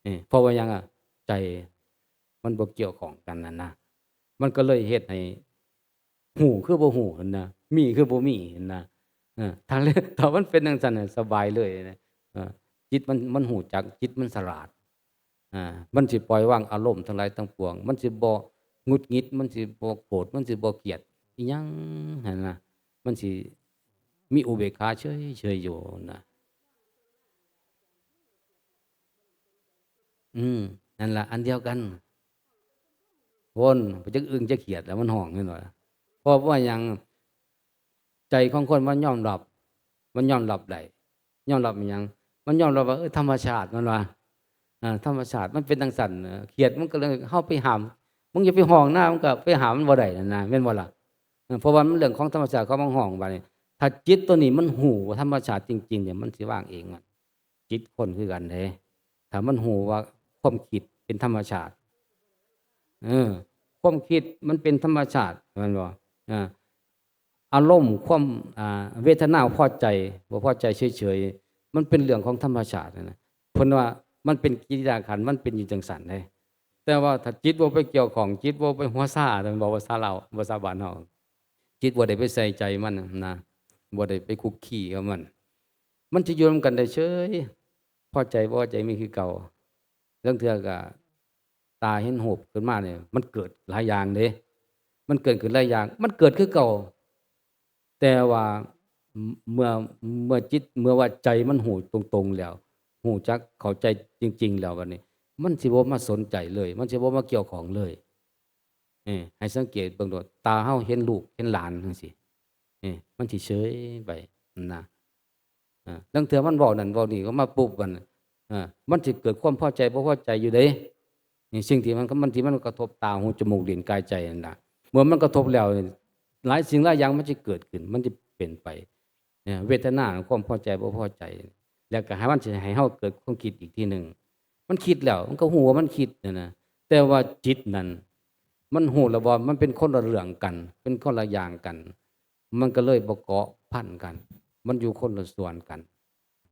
เออ เพราะว่าหยังอะ ใจมันบ่เกี่ยวข้องกันนั่นนะ มันก็เลยเฮ็ดให้ ฮู้คือบ่ฮู้หั้นนะ มีคือบ่มีหั้นนะ เออ ถ้า ถ้ามันเป็นจั่งซั้นน่ะ สบายเลยนะ เออ จิตมัน มันฮู้จัก จิตมันฉลาด อ่า มันสิปล่อยวางอารมณ์ทั้งหลายทั้งปวง มันสิบ่หงุดหงิด มันสิบ่โกรธ มันสิบ่เกลียดอิหยังหั้นนะ มันสิมีอุเบกขาเฉยๆ อยู่นะ อืม นั่นล่ะ อันเดียวกัน วน ไปจักอึ้งจักเขียดแล้วมันฮ้องแม่นบ่ล่ะ เพราะว่าหยัง ใจของคนมันยอมรับ มันยอมรับได้ ยอมรับอิหยัง มันยอมรับว่า เออ ธรรมชาติมันว่า อ่า ธรรมชาติมันเป็นจั่งซั้น เออ เขียดมันก็เลย เฮาไปห้าม มึงอย่าไปฮ้องนะ มันก็ไปห้ามมันบ่ได้นั่นนะ แม่นบ่ล่ะ เออ เพราะว่ามันเรื่องของธรรมชาติของมันฮ้อง บัดนี้ ถ้าจิตตัวนี้มันฮู้ธรรมชาติจริงๆ เนี่ย มันสิวางเองอะ จิตคนคือกันเด้ ถ้ามันฮู้ว่าความคิดเป็นธรรมชาติ เออ ความคิดมันเป็นธรรมชาติ แม่นบ่ อ่า อารมณ์ความ อ่า เวทนาพอใจ บ่พอใจเฉยๆ มันเป็นเรื่องของธรรมชาตินะ เพิ่นว่ามันเป็นกิริยาขันธ์ มันเป็นอยู่จั่งซั้นเด้ แต่ว่าถ้าจิตบ่ไปเกี่ยวข้อง จิตบ่ไปหัวซา แม่นบ่ ภาษาลาว ภาษาบ้านเฮา จิตบ่ได้ไปใส่ใจมันนะ บ่ได้ไปคุกคีกับมัน มันสิอยู่นำกันได้เฉย พอใจบ่พอใจมีคือเก่า ลางเทื่อก็ตาเห็นรูปขึ้นมาเนี่ย มันเกิดหลายอย่างเด้ มันเกิดขึ้นหลายอย่าง มันเกิดคือเก่า แต่ว่าเมื่อ เมื่อจิต เมื่อว่าใจมันฮู้ตรงๆ แล้ว ฮู้จักเข้าใจจริงๆ แล้วบัดนี้ มันสิบ่มาสนใจเลย มันสิบ่มาเกี่ยวข้องเลย เออ ให้สังเกตเบิ่งโลด ตาเฮาเห็นลูกเห็นหลานจั่งซี้ เออ มันสิเฉยไปนะ อ่า ลางเทื่อมันเว้านั่นเว้านี่ก็มาปุ๊บ มัน อ่า มันสิเกิดความพอใจบ่พอใจอยู่เด้ นี่สิ่งที่มัน มัน ที่มันกระทบตา หู จมูก ลิ้น กาย ใจนั่นล่ะ เมื่อมันกระทบแล้วนี่ หลายสิ่งหลายอย่างมันสิเกิดขึ้น มันสิเป็นไป เนี่ย เวทนาความพอใจบ่พอใจ แล้วก็ให้มันสิให้เฮาเกิดความคิดอีกทีหนึ่ง มันคิดแล้ว มันก็ฮู้ว่ามันคิดนั่นนะ แต่ว่าจิตนั่น มันฮู้แล้วว่ามันเป็นคนละเรื่องกัน เป็นคนละอย่างกัน มันก็เลยบ่เกาะพันกัน มันอยู่คนละส่วนกัน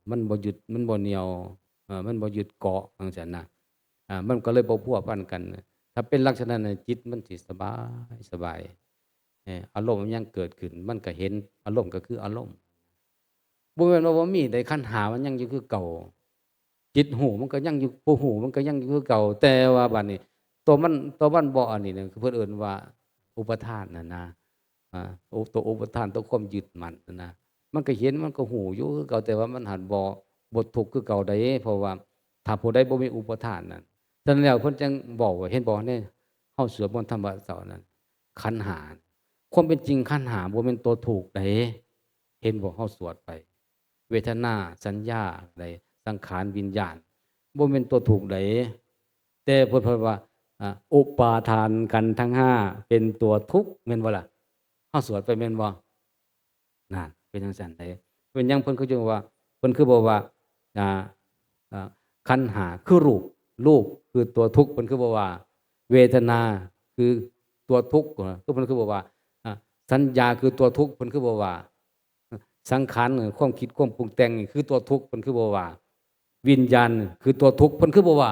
มันบ่ยึด มันบ่เหนี่ยว เอ่อ มันบ่ยึดเกาะจั่งซั้นนะ อ่า มันก็เลยบ่พัวพันกัน ถ้าเป็นลักษณะนั้น จิตมันสิสบาย สบาย เอ่อ อารมณ์มันยังเกิดขึ้น มันก็เห็น อารมณ์ก็คืออารมณ์ บ่แม่นว่าบ่มี แต่ขันธ์ห้ามันยังอยู่คือเก่า จิตฮู้มันก็ยังอยู่ ผู้ฮู้มันก็ยังอยู่คือเก่า แต่ว่าบัดนี้ ตัวมัน ตัวมันบ่อันนี้นะ คือเพิ่นเอิ้นว่าอุปาทานน่ะนะ อ่า อุ- ตัวอุปาทาน ตัวความยึดมั่นน่ะนะ มันก็เห็น มันก็ฮู้อยู่คือเก่า แต่ว่ามันหั้นบ่ บ่ทุกข์คือเก่าใด๋ เพราะว่าถ้าผู้ใดบ่มีอุปาทานนั่น ฉะนั้นแล้วเพิ่นจั่งบอกว่า เห็นบ่ ในเฮาสวดมนต์ทำวัตรเสาร์นั้น ขันธ์ห้า ความเป็นจริงขันธ์ห้าบ่แม่นตัวทุกข์ใด เห็นบ่ เฮาสวดไป เวทนา สัญญา ใด สังขาร วิญญาณ บ่แม่นตัวทุกข์ใด แต่เพิ่น เพิ่นว่า อ่า อุปาทานขันธ์ทั้งห้าเป็นตัวทุกข์ แม่นบ่ล่ะ เฮาสวดไปแม่นบ่ นั่น เป็นจั่งซั้นเด้ เป็นหยังเพิ่นคือจั่งว่า เพิ่นคือบอกว่า อ่า อ่า ขันธ์ห้าคือรูป รูปคือตัวทุกข์ เพิ่นคือบอกว่า เวทนาคือตัวทุกข์ คือเพิ่นคือบอกว่า อ่า สัญญาคือตัวทุกข์ เพิ่นคือบอกว่า สังขาร ความคิดความปรุงแต่งนี่คือตัวทุกข์ เพิ่นคือบอกว่า วิญญาณคือตัวทุกข์ เพิ่นคือบอกว่า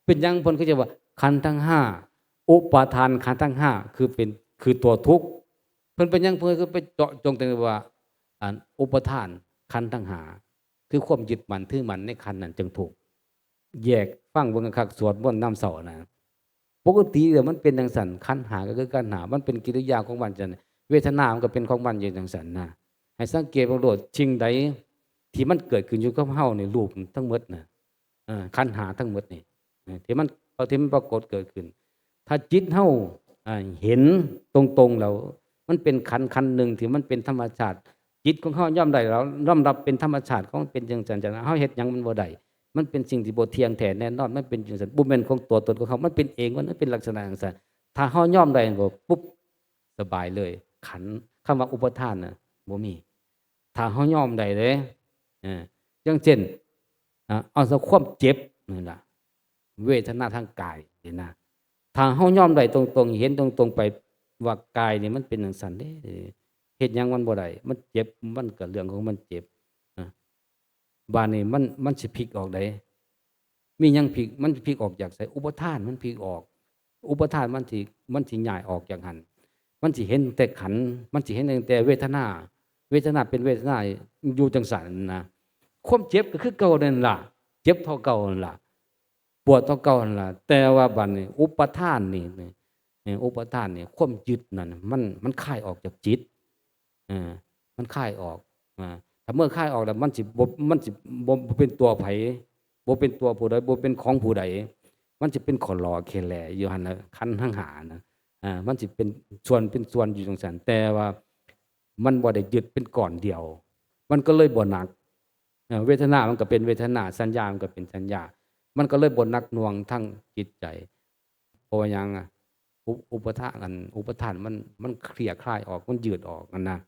เป็นหยังเพิ่นคือจะว่า ขันธ์ทั้งห้า อุปาทานขันธ์ทั้งห้า คือเป็น คือตัวทุกข์ เพิ่นเป็นหยังเพิ่นคือไปเจาะจงแต่ว่า อันอุปาทานขันธ์ทั้งห้า คือความยึดมั่นถือมั่นในขันธ์นั้นจั่งทุกข์ แยกฟังเบิ่งคักๆ สวดมนต์ยามเช้านะ ปกติแล้วมันเป็นจั่งซั้น ขันธ์ห้าก็คือขันธ์ห้า มันเป็นกิริยาของมันจั่งซั้น เวทนามันก็เป็นของมันอยู่จั่งซั้นนะ ให้สังเกตเบิ่งโลด สิ่งใดที่มันเกิดขึ้นอยู่กับเฮานี่ รูปทั้งหมดนะ เอ่อ ขันธ์ห้าทั้งหมดนี่ เอ่อ ที่มัน ที่มันปรากฏเกิดขึ้น ถ้าจิตเฮา อ่า เห็นตรงๆ แล้ว มันเป็นขันธ์ขันธ์หนึ่งที่มันเป็นธรรมชาติ จิตของเฮายอมได้แล้ว ยอมรับเป็นธรรมชาติของมันเป็นจั่งซั้น จั่งนั้น เฮาเฮ็ดหยังมันบ่ได้ มันเป็นสิ่งที่บ่เที่ยงแท้แน่นอน มันเป็นจั่งซั้น บ่แม่นของตัวตนของเฮา มันเป็นเอง มันเป็นลักษณะจั่งซั้น ถ้าเฮายอมได้บ่ปุ๊บ สบายเลย ขันธ์ คำว่าอุปาทานน่ะ บ่มี ถ้าเฮายอมได้เด้ เออ อย่างเช่น อ่า เอาซะความเจ็บนี่ล่ะ เวทนาทางกายนี่นะ ถ้าเฮายอมได้ตรงๆ เห็นตรงๆ ไปว่ากายนี่มันเป็นจั่งซั้นเด้ เฮ็ดหยังมันบ่ได้ มันเจ็บ มันก็เรื่องของมันเจ็บ อ่า บาดนี้มัน มันสิพลิกออกใด มีหยังพลิก มันสิพลิกออกจากไส อุปาทานมันพลิกออก อุปาทานมันสิ มันสิย้ายออกจากหั่น มันสิเห็นแต่ขันธ์ มันสิเห็นตั้งแต่เวทนา เวทนาเป็นเวทนาอยู่จั่งซั้นนะ ความเจ็บก็คือเก่านั่นล่ะ เจ็บเท่าเก่านั่นล่ะ ปวดเท่าเก่านั่นล่ะ แต่ว่าบัดนี้อุปาทานนี่ นี่ นี่ อุปาทานนี่ ความยึดนั่น มัน มันคลายออกจากจิต เออ มันคลายออก อ่า ถ้าเมื่อคลายออกแล้ว มันสิบ่ มันสิบ่ บ่เป็นตัวไผ บ่เป็นตัวผู้ใด บ่เป็นของผู้ใด มันสิเป็นข้อหล่อแค่แหล่อยู่หั่นน่ะ ขันธ์ทั้งห้านะ อ่า มันสิเป็นส่วนเป็นส่วนอยู่จั่งซั้น แต่ว่ามันบ่ได้ยึดเป็นก้อนเดียว มันก็เลยบ่หนัก เอ่อ เวทนามันก็เป็นเวทนา สัญญามันก็เป็นสัญญา มันก็เลยบ่หนักหน่วงทางจิตใจ เพราะว่าหยังอะ อุ อุปาทาน อัน อุปาทานมัน มันเคลียร์คลายออก มันยืดออกหั่นนะ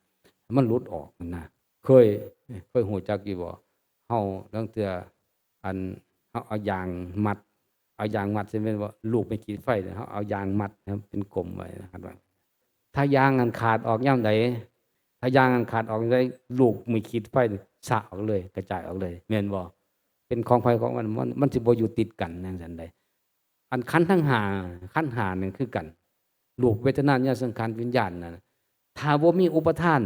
มันหลุดออกหั่นนะ เคย เคยฮู้จักอยู่บ่ เฮาลางเทื่อ อัน เฮาเอายางมัด เอายางมัดใส่แม่นบ่ ลูกไม้ขีดไฟเนี่ย เฮาเอายางมัดให้มันเป็นกลมไว้นะครับ ถ้ายางอันขาดออกยามใด ถ้ายางอันขาดออกยามใด ลูกไม้ขีดไฟนี่สะออกเลย กระจายออกเลย แม่นบ่ เป็นของไผของมัน มัน มันสิบ่อยู่ติดกันจั่งซั้นใด อันขันธ์ทั้งห้า ขันธ์ห้านี่คือกัน รูป เวทนา สัญญา สังขาร วิญญาณนั่นน่ะ ถ้าบ่มีอุปาทาน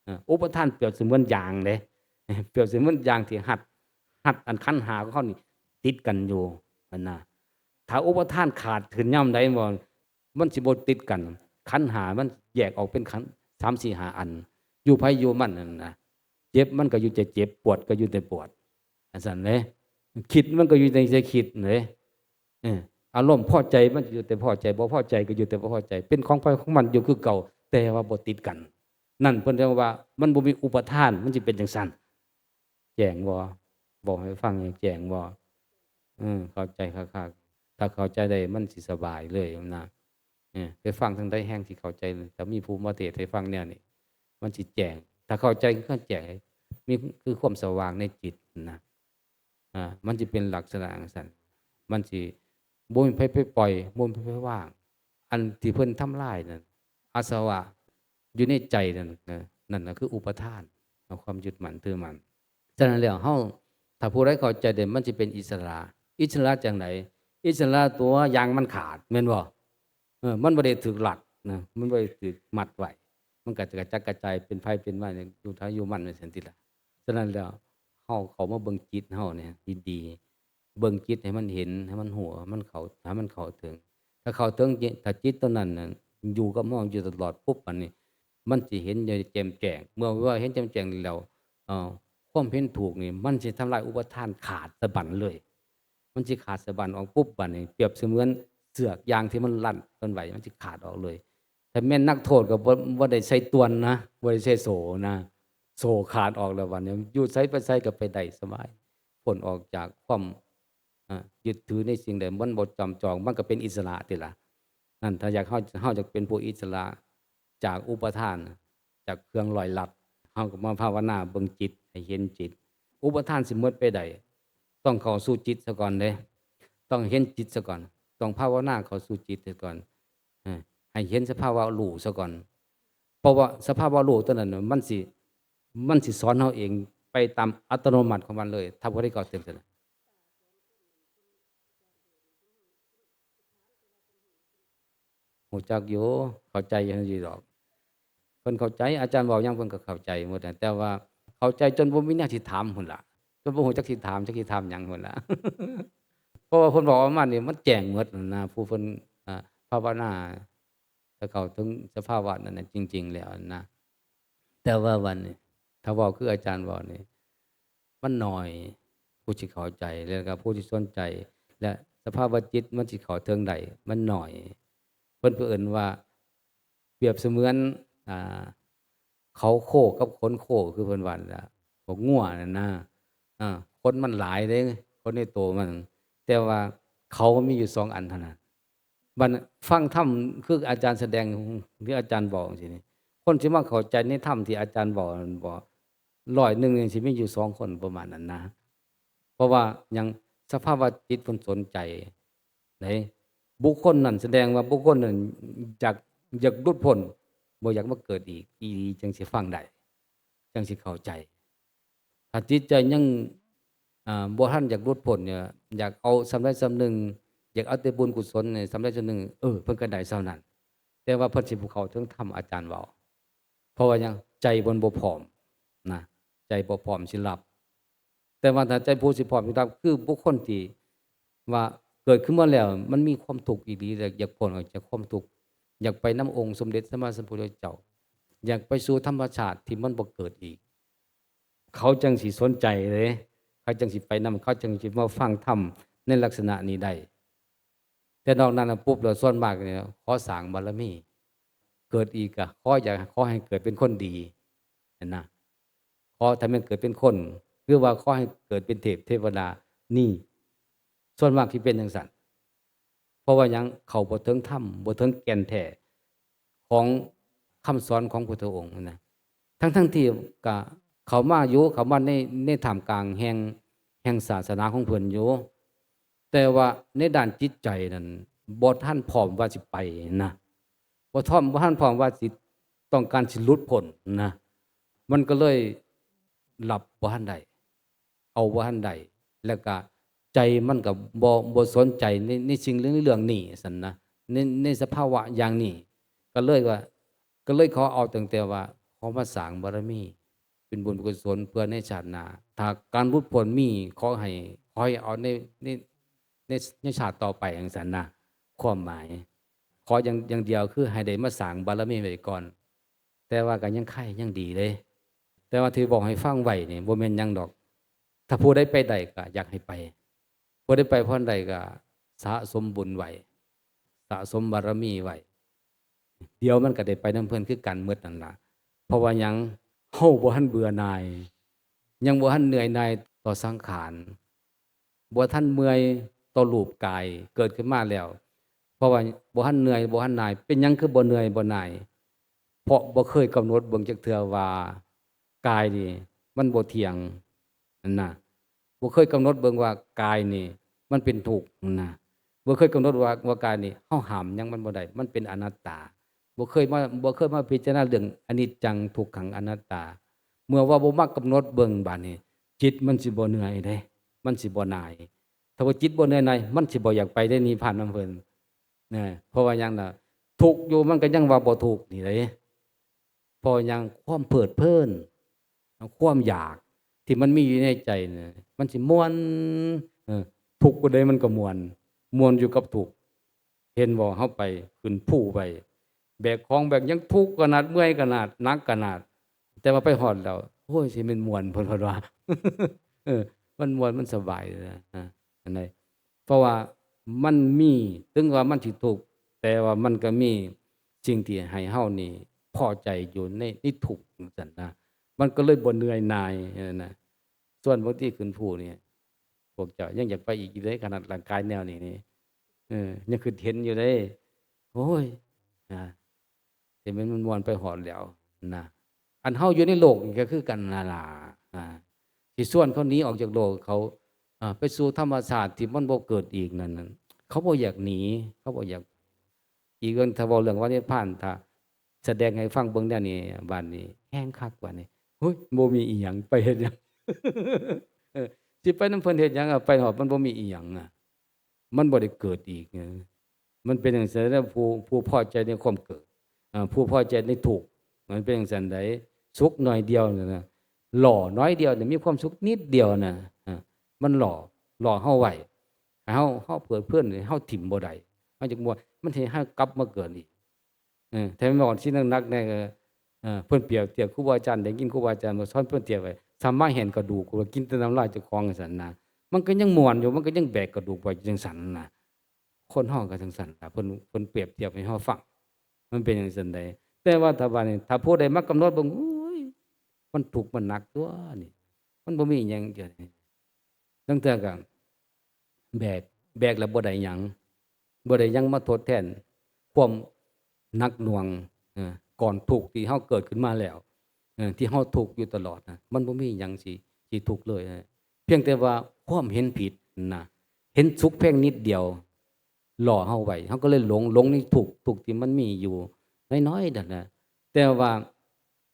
เอ่อ อุปาทานเปรียบเสมือนยางเด้ เปรียบเสมือนยางที่รัด รัดอันขันธ์ห้าของเฮานี่ติดกันอยู่หั่นนะ ถ้าอุปาทานขาดขึ้นยามใดบ่ มันสิบ่ติดกัน ขันธ์ห้ามันแยกออกเป็นขันธ์ สาม สี่ ห้า อัน อยู่ไผอยู่มันนั่นนะ เจ็บมันก็อยู่แต่เจ็บ ปวดก็อยู่แต่ปวด จั่งซั้นเด้ คิดมันก็อยู่แต่คิดเด้ เออ อารมณ์พอใจมันก็อยู่แต่พอใจ บ่พอใจก็อยู่แต่บ่พอใจ เป็นของไผของมันอยู่คือเก่า แต่ว่าบ่ติดกัน นั่นเพิ่นเรียกว่ามันบ่มีอุปาทาน มันสิเป็นจั่งซั้น แจ้งบ่ บอกให้ฟังให้แจ้งบ่ เออ เข้าใจคักๆ ถ้าเข้าใจได้มันสิสบายเลยนะ เออ ไปฟังทางใดแฮ่งสิเข้าใจ ถ้ามีผู้มาเทศน์ให้ฟังแนวนี้ มันสิแจ้ง ถ้าเข้าใจคือการแจ้ง มี คือความสว่างในจิตนะ อ่า มันสิเป็นลักษณะจั่งซั้น มันสิบ่มีไผไปปล่อย บ่มีไผไปวาง อันที่เพิ่นทำลายนั่น อาสวะอยู่ในใจนั่นนะ นั่นน่ะคืออุปาทาน เอาความยึดมั่นถือมั่น ฉะนั้นแล้วเฮา ถ้าผู้ใดเข้าใจได้ มันสิเป็นอิสระ อิสระจั่งใด อิสระตัวยางมันขาด แม่นบ่ เออ มันบ่ได้ถูกรัดนะ มันบ่ได้ถูกมัดไว้ มันก็จะกระจัดกระจายเป็นไผเป็นมาอยู่ไผอยู่มันจั่งซั้นติล่ะ ฉะนั้นแล้ว เฮาเข้ามาเบิ่งจิตเฮาเนี่ยดีๆ เบิ่งจิตให้มันเห็น ให้มันฮู้ ให้มันเข้า ให้มันเข้าถึง ถ้าเข้าถึงจิต ถ้าจิตตัวนั้นน่ะอยู่กับเฮาอยู่ตลอดปุ๊บ อันนี้ มันสิเห็นอย่างแจ่มแจ้ง เมื่อว่าเห็นแจ่มแจ้งแล้ว เอ่อ ความเห็นถูกนี่ มันสิทำลายอุปาทานขาดสะบั้นเลย มันสิขาดสะบั้นออกปุ๊บ บัดนี้เปรียบเสมือนเสือกยางที่มันรัดเพิ่นไว้ มันสิขาดออกเลย ถ้าแม่นนักโทษก็บ่ บ่ได้ใส่ต่วนนะ บ่ได้ใส่โซ่นะ โซ่ขาดออกแล้ว บัดนี้อยู่ไสไปไสก็ไปได้สบาย พ้นออกจากความ อ่า ยึดถือในสิ่งใด มันบ่จำจอง มันก็เป็นอิสระติล่ะ นั่น ถ้าอยาก เฮา เฮาอยากเป็นผู้อิสระจากอุปาทาน จากเครื่องร้อยรัด เฮาก็มาภาวนาเบิ่งจิต ให้เห็นจิต อุปาทานสิหมดไปได้ ต้องเข้าสู่จิตซะก่อนเด้ ต้องเห็นจิตซะก่อน ต้องภาวนาเข้าสู่จิตซะก่อน เออ ให้เห็นสภาวะรู้ซะก่อน เพราะว่าสภาวะรู้ตัวนั้นน่ะ มันสิ มันสิสอนเฮาเองไปตามอัตโนมัติของมันเลย ถ้าผู้ใดเข้าถึงตัวนั้น ฮู้จักอยู่ เข้าใจอยู่ดอก เพิ่นเข้าใจ อาจารย์เว้าหยังเพิ่นก็เข้าใจหมดอะ แต่ว่าเข้าใจจนบ่มีแนวสิถามพุ้นล่ะ จนบ่ฮู้จักสิถาม จักสิถามหยังพุ้นล่ะ เพราะว่าเพิ่นเว้าออกมานี่มันแจ้งหมดนั่นนะ ผู้เพิ่น อ่า ภาวนา ถ้าเข้าถึงสภาวะนั้นน่ะจริงๆแล้วนะ แต่ว่าบัดนี้ ถ้าเว้าคืออาจารย์เว้านี่ มันน้อย ผู้สิเข้าใจ แล้วก็ผู้สิสนใจ และสภาวะจิตมันสิเข้าถึงได้ มันน้อย เพิ่นเอิ้นว่า เปรียบเสมือน อ่า เขาโคกับขนโค คือเพิ่นว่านั่นล่ะ พวกงัวนั่นนะ อ่า ขนมันหลายเด้ ขนในโตมัน แต่ว่าเขามันมีอยู่สองอันเท่านั้น บัดฟังธรรมคืออาจารย์แสดง หรืออาจารย์บอกจังซี้นี่ คนสิมาเข้าใจในธรรมที่อาจารย์บอกนั่นบ่ ร้อยหนึ่งนี่สิมีอยู่สองคนประมาณนั้นนะ เพราะว่าหยัง สภาวะจิตเพิ่นสนใจ ไหน บุคคลนั้นแสดงว่าบุคคลนั้นอยาก อยากหลุดพ้น บ่อยากมาเกิดอีก อีหลีจังสิฟังได้ จังสิเข้าใจ ถ้าจิตใจยัง อ่า บ่ทันอยากหลุดพ้นเนี่ย อยากเอาส่ำใดส่ำหนึ่ง อยากเอาแต่บุญกุศลเนี่ย ส่ำใดส่ำหนึ่ง เออ เพิ่นก็ได้ส่ำนั้น แต่ว่าเพิ่นสิบ่เข้าถึงธรรมอาจารย์เว้า เพราะว่าหยัง ใจเพิ่นบ่พร้อมนะ ใจบ่พร้อมสิรับ แต่ว่าถ้าใจผู้สิพร้อมสิรับ คือบุคคลที่ว่าเกิดขึ้นมาแล้ว มันมีความทุกข์อีหลี แล้วอยากพ้นออกจากความทุกข์ อยากไปนำองค์สมเด็จสัมมาสัมพุทธเจ้า อยากไปสู่ธรรมชาติที่มันบ่เกิดอีก เขาจังสิสนใจเลย เขาจังสิไปนำ เขาจังสิมาฟังธรรมในลักษณะนี้ได้ แต่นอกนั้นน่ะปุ๊บแล้ว ส่วนมากเนี่ยขอสร้างบารมี เกิดอีกก็ขออยาก ขอให้เกิดเป็นคนดี หั้นนะ ขอถ้าแม่นเกิดเป็นคน หรือว่าขอให้เกิดเป็นเทพเทวดา นี่ ส่วนมากสิเป็นจั่งซั้น เพราะว่าหยัง เข้าบ่ถึงธรรม บ่ถึงแก่นแท้ของคำสอนของพุทธองค์นะ ทั้งๆที่ก็เข้ามาอยู่ เข้ามาใน ในท่ามกลางแห่ง แห่งศาสนาของเพิ่นอยู่ แต่ว่าในด้านจิตใจนั้น บ่ทันพร้อมว่าสิไปนะ บ่ทัน บ่ทันพร้อมว่าสิต้องการสิหลุดพ้นนะ มันก็เลยรับบ่ทันได้ เอาบ่ทันได้ แล้วก็ใจมันก็บ่ บ่สนใจใน ในสิ่งเรื่อง เรื่องนี้ซั้นนะ ใน ในสภาวะอย่างนี้ ก็เลยว่า ก็เลยขอเอาตั้งแต่ว่า ขอมาสร้างบารมี เป็นบุญกุศลเพื่อในชาติหน้า ถ้าการหลุดพ้นมี ขอให้ ขอให้เอาใน ใน ใน ในชาติต่อไปจั่งซั้นนะ ความหมาย ขออย่าง อย่างเดียวคือให้ได้มาสร้างบารมีไว้ก่อน แต่ว่าก็ยังไคร่ยังดีเด้ แต่ว่าที่บอกให้ฟังไว้นี่บ่แม่นหยังดอก ถ้าผู้ใดไปได้ก็อยากให้ไป ผู้ใดไปบ่ทันได้ก็สะสมบุญไว้ สะสมบารมีไว้ เดี๋ยวมันก็ได้ไปนำเพิ่นคือกันหมดนั่นล่ะ เพราะว่าหยัง เฮาบ่ทันเบื่อหน่าย ยังบ่ทันเหนื่อยหน่ายต่อสังขาร บ่ทันเมื่อยต่อรูปกายเกิดขึ้นมาแล้ว เพราะว่าบ่ทันเหนื่อย บ่ทันหน่าย เป็นหยังคือบ่เหนื่อยบ่หน่าย เพราะบ่เคยกำหนดเบิ่งจักเทื่อว่ากายนี่มันบ่เที่ยง นั่นนะ บ่เคยกำหนดเบิ่งว่ากายนี่มันเป็นทุกข์ นั่นนะ บ่เคยกำหนดว่า ว่ากายนี่เฮาห้ามหยังมันบ่ได้ มันเป็นอนัตตา บ่เคยมา บ่เคยมาพิจารณาเรื่องอนิจจัง ทุกขัง อนัตตา เมื่อว่าบ่มากำหนดเบิ่ง บาดนี้จิตมันสิบ่เหนื่อยเด้ มันสิบ่หน่าย ถ้าว่าจิตบ่เหนื่อยหน่าย มันสิบ่อยากไปได้นิพพานนำเพิ่น นะ เพราะว่าหยังน่ะ ทุกข์อยู่มันก็ยังว่าบ่ทุกข์นี่เด้ เพราะหยัง ความเพลิดเพลิน ความอยากที่มันมีอยู่ในใจน่ะ มันสิม่วน เออ ทุกข์ผู้ใดมันก็ม่วน ม่วนอยู่กับทุกข์ เห็นบ่ เฮาไปขึ้นภูไป แบกของแบกหยัง ทุกข์ขนาด เมื่อยขนาด หนักขนาด แต่ว่าไปฮอดแล้ว โอ้ย สิแม่นม่วน เพิ่น เพิ่นว่า เออ มันม่วน มันสบายนะ นะ อันใด ราะว่ามันมี ถึงว่ามันสิทุกข์ แต่ว่ามันก็มีสิ่งที่ให้เฮานี่พอใจอยู่ใน ในทุกข์จั่งซั้นนะ มันก็เลยบ่เหนื่อยหน่ายนะ ส่วนบางทีขึ้นภูนี่ พวกเจ้ายังอยากไปอีกอยู่เด้ ขนาดร่างกายแนวนี้นี่ เออ ยังคิดเห็นอยู่เด้ โอ้ย นะ แต่มันม่วนไปฮอดแล้วนะ อันเฮาอยู่ในโลกนี่ก็คือกันนั่นล่ะ อ่า สิชวนเขาหนีออกจากโลกเขา อ่า ไปสู่ธรรมชาติที่มันบ่เกิดอีกนั่นน่ะ เขาบ่อยากหนี เขาบ่อยาก อีกเรื่อง ถ้าเว้าเรื่องว่านิพพาน ถ้าแสดงให้ฟังเบิ่งแนวนี้ บาดนี้แฮงคัก บาดนี้ เฮ้ย บ่มีอีหยัง ไปเฮ็ดหยัง เออ สิไปนำเพิ่นเฮ็ดหยังอะ ไปฮอดมันบ่มีอีหยังอะ มันบ่ได้เกิดอีก เออ มันเป็นจั่งซั้นแล้ว ผู้ ผู้พอใจในความเกิด อ่า ผู้พอใจในทุกข์ มันเป็นจั่งซั้นใด สุขหน่อยเดียวนั่นน่ะ หล่อน้อยเดียวเนี่ย มีความสุขนิดเดียวน่ะ อ่า มันหล่อ หล่อเฮาไว้ เฮา เฮาเพลิดเพลิน เฮาถิ่มบ่ได้ เฮาจักม่วน มันสิให้เฮากลับมาเกิดอีก เออ แท้แม่นว่าสิ่งหนักๆ แน่ก็ เออ เพิ่นเปรียบเทียบ ครูบาอาจารย์ ได้ยินครูบาอาจารย์มาสอน เพิ่นเทียบไว้ สามารถแหนกระดูก ว่ากินแต่น้ำลายเจ้าของจั่งซั้นนะ มันก็ยังม่วนอยู่ มันก็ยังแบกกระดูกไว้อยู่จั่งซั้นนะ คนเฮาก็จั่งซั้นล่ะ เพิ่น เพิ่นเปรียบเทียบให้เฮาฟัง มันเป็นจั่งซั้นใด แต่ว่าถ้าว่านี่ ถ้าผู้ใดมากำหนดเบิ่ง โอ้ย มันทุกข์มันหนักตั๊วนี่ มันบ่มีหยังเดียวนี่ ลางเทื่อก็แบก แบกแล้วบ่ได้หยัง บ่ได้หยังมาทดแทนความหนักหน่วง เอ่อ ก้อนทุกข์ที่เฮาเกิดขึ้นมาแล้ว เอ่อ ที่เฮาทุกข์อยู่ตลอดนะ มันบ่มีหยังสิ สิทุกข์เลยนะ เพียงแต่ว่าความเห็นผิดนะ เห็นสุขเพียงนิดเดียว หล่อเฮาไว้ เฮาก็เลยหลง หลงในทุกข์ ทุกข์ที่มันมีอยู่น้อยๆ นั่นนะ แต่ว่า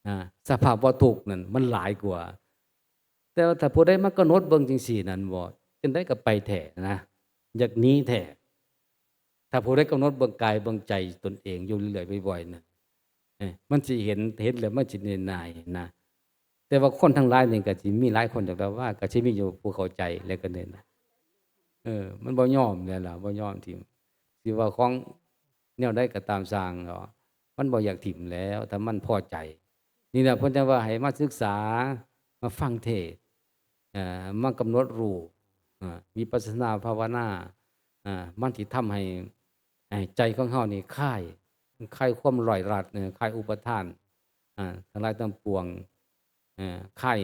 อ่า สภาวะทุกข์นั่นมันหลายกว่า แต่ว่าถ้าผู้ใดมากำหนดเบิ่งจั่งซี้นั่นบ่ จั่งใดก็ไปแท้นะ อยากหนีแท้ ถ้าผู้ใดกำหนดเบิ่งกายเบิ่งใจตนเองอยู่เรื่อยๆ บ่อยๆ นั่น เอ้ย มันสิเห็น เห็นแล้วมันสิเหนื่อยหน่ายนะ แต่ว่าคนทั้งหลายนี่ก็สิมีหลายคน แต่ว่าก็สิมีอยู่ผู้เข้าใจแล้วก็เนี่ยนะ เออ มันบ่ยอมแล้วล่ะ บ่ยอมถิ่ม สิว่าของแนวใดก็ตามซ่างดอก มันบ่อยากถิ่มแล้ว ถ้ามันพอใจ นี่แหละเพิ่นจั่งว่าให้มาศึกษา มาฟังเทศน์ เอ่อ มากำหนดรู้ อ่า วิปัสสนาภาวนา อ่า มันสิทำให้ ให้ใจของเฮานี่คลาย คลายความร้อยรัด เอ่อ คลายอุปาทาน อ่า ทั้งหลายทั้งปวง เอ่อ คลาย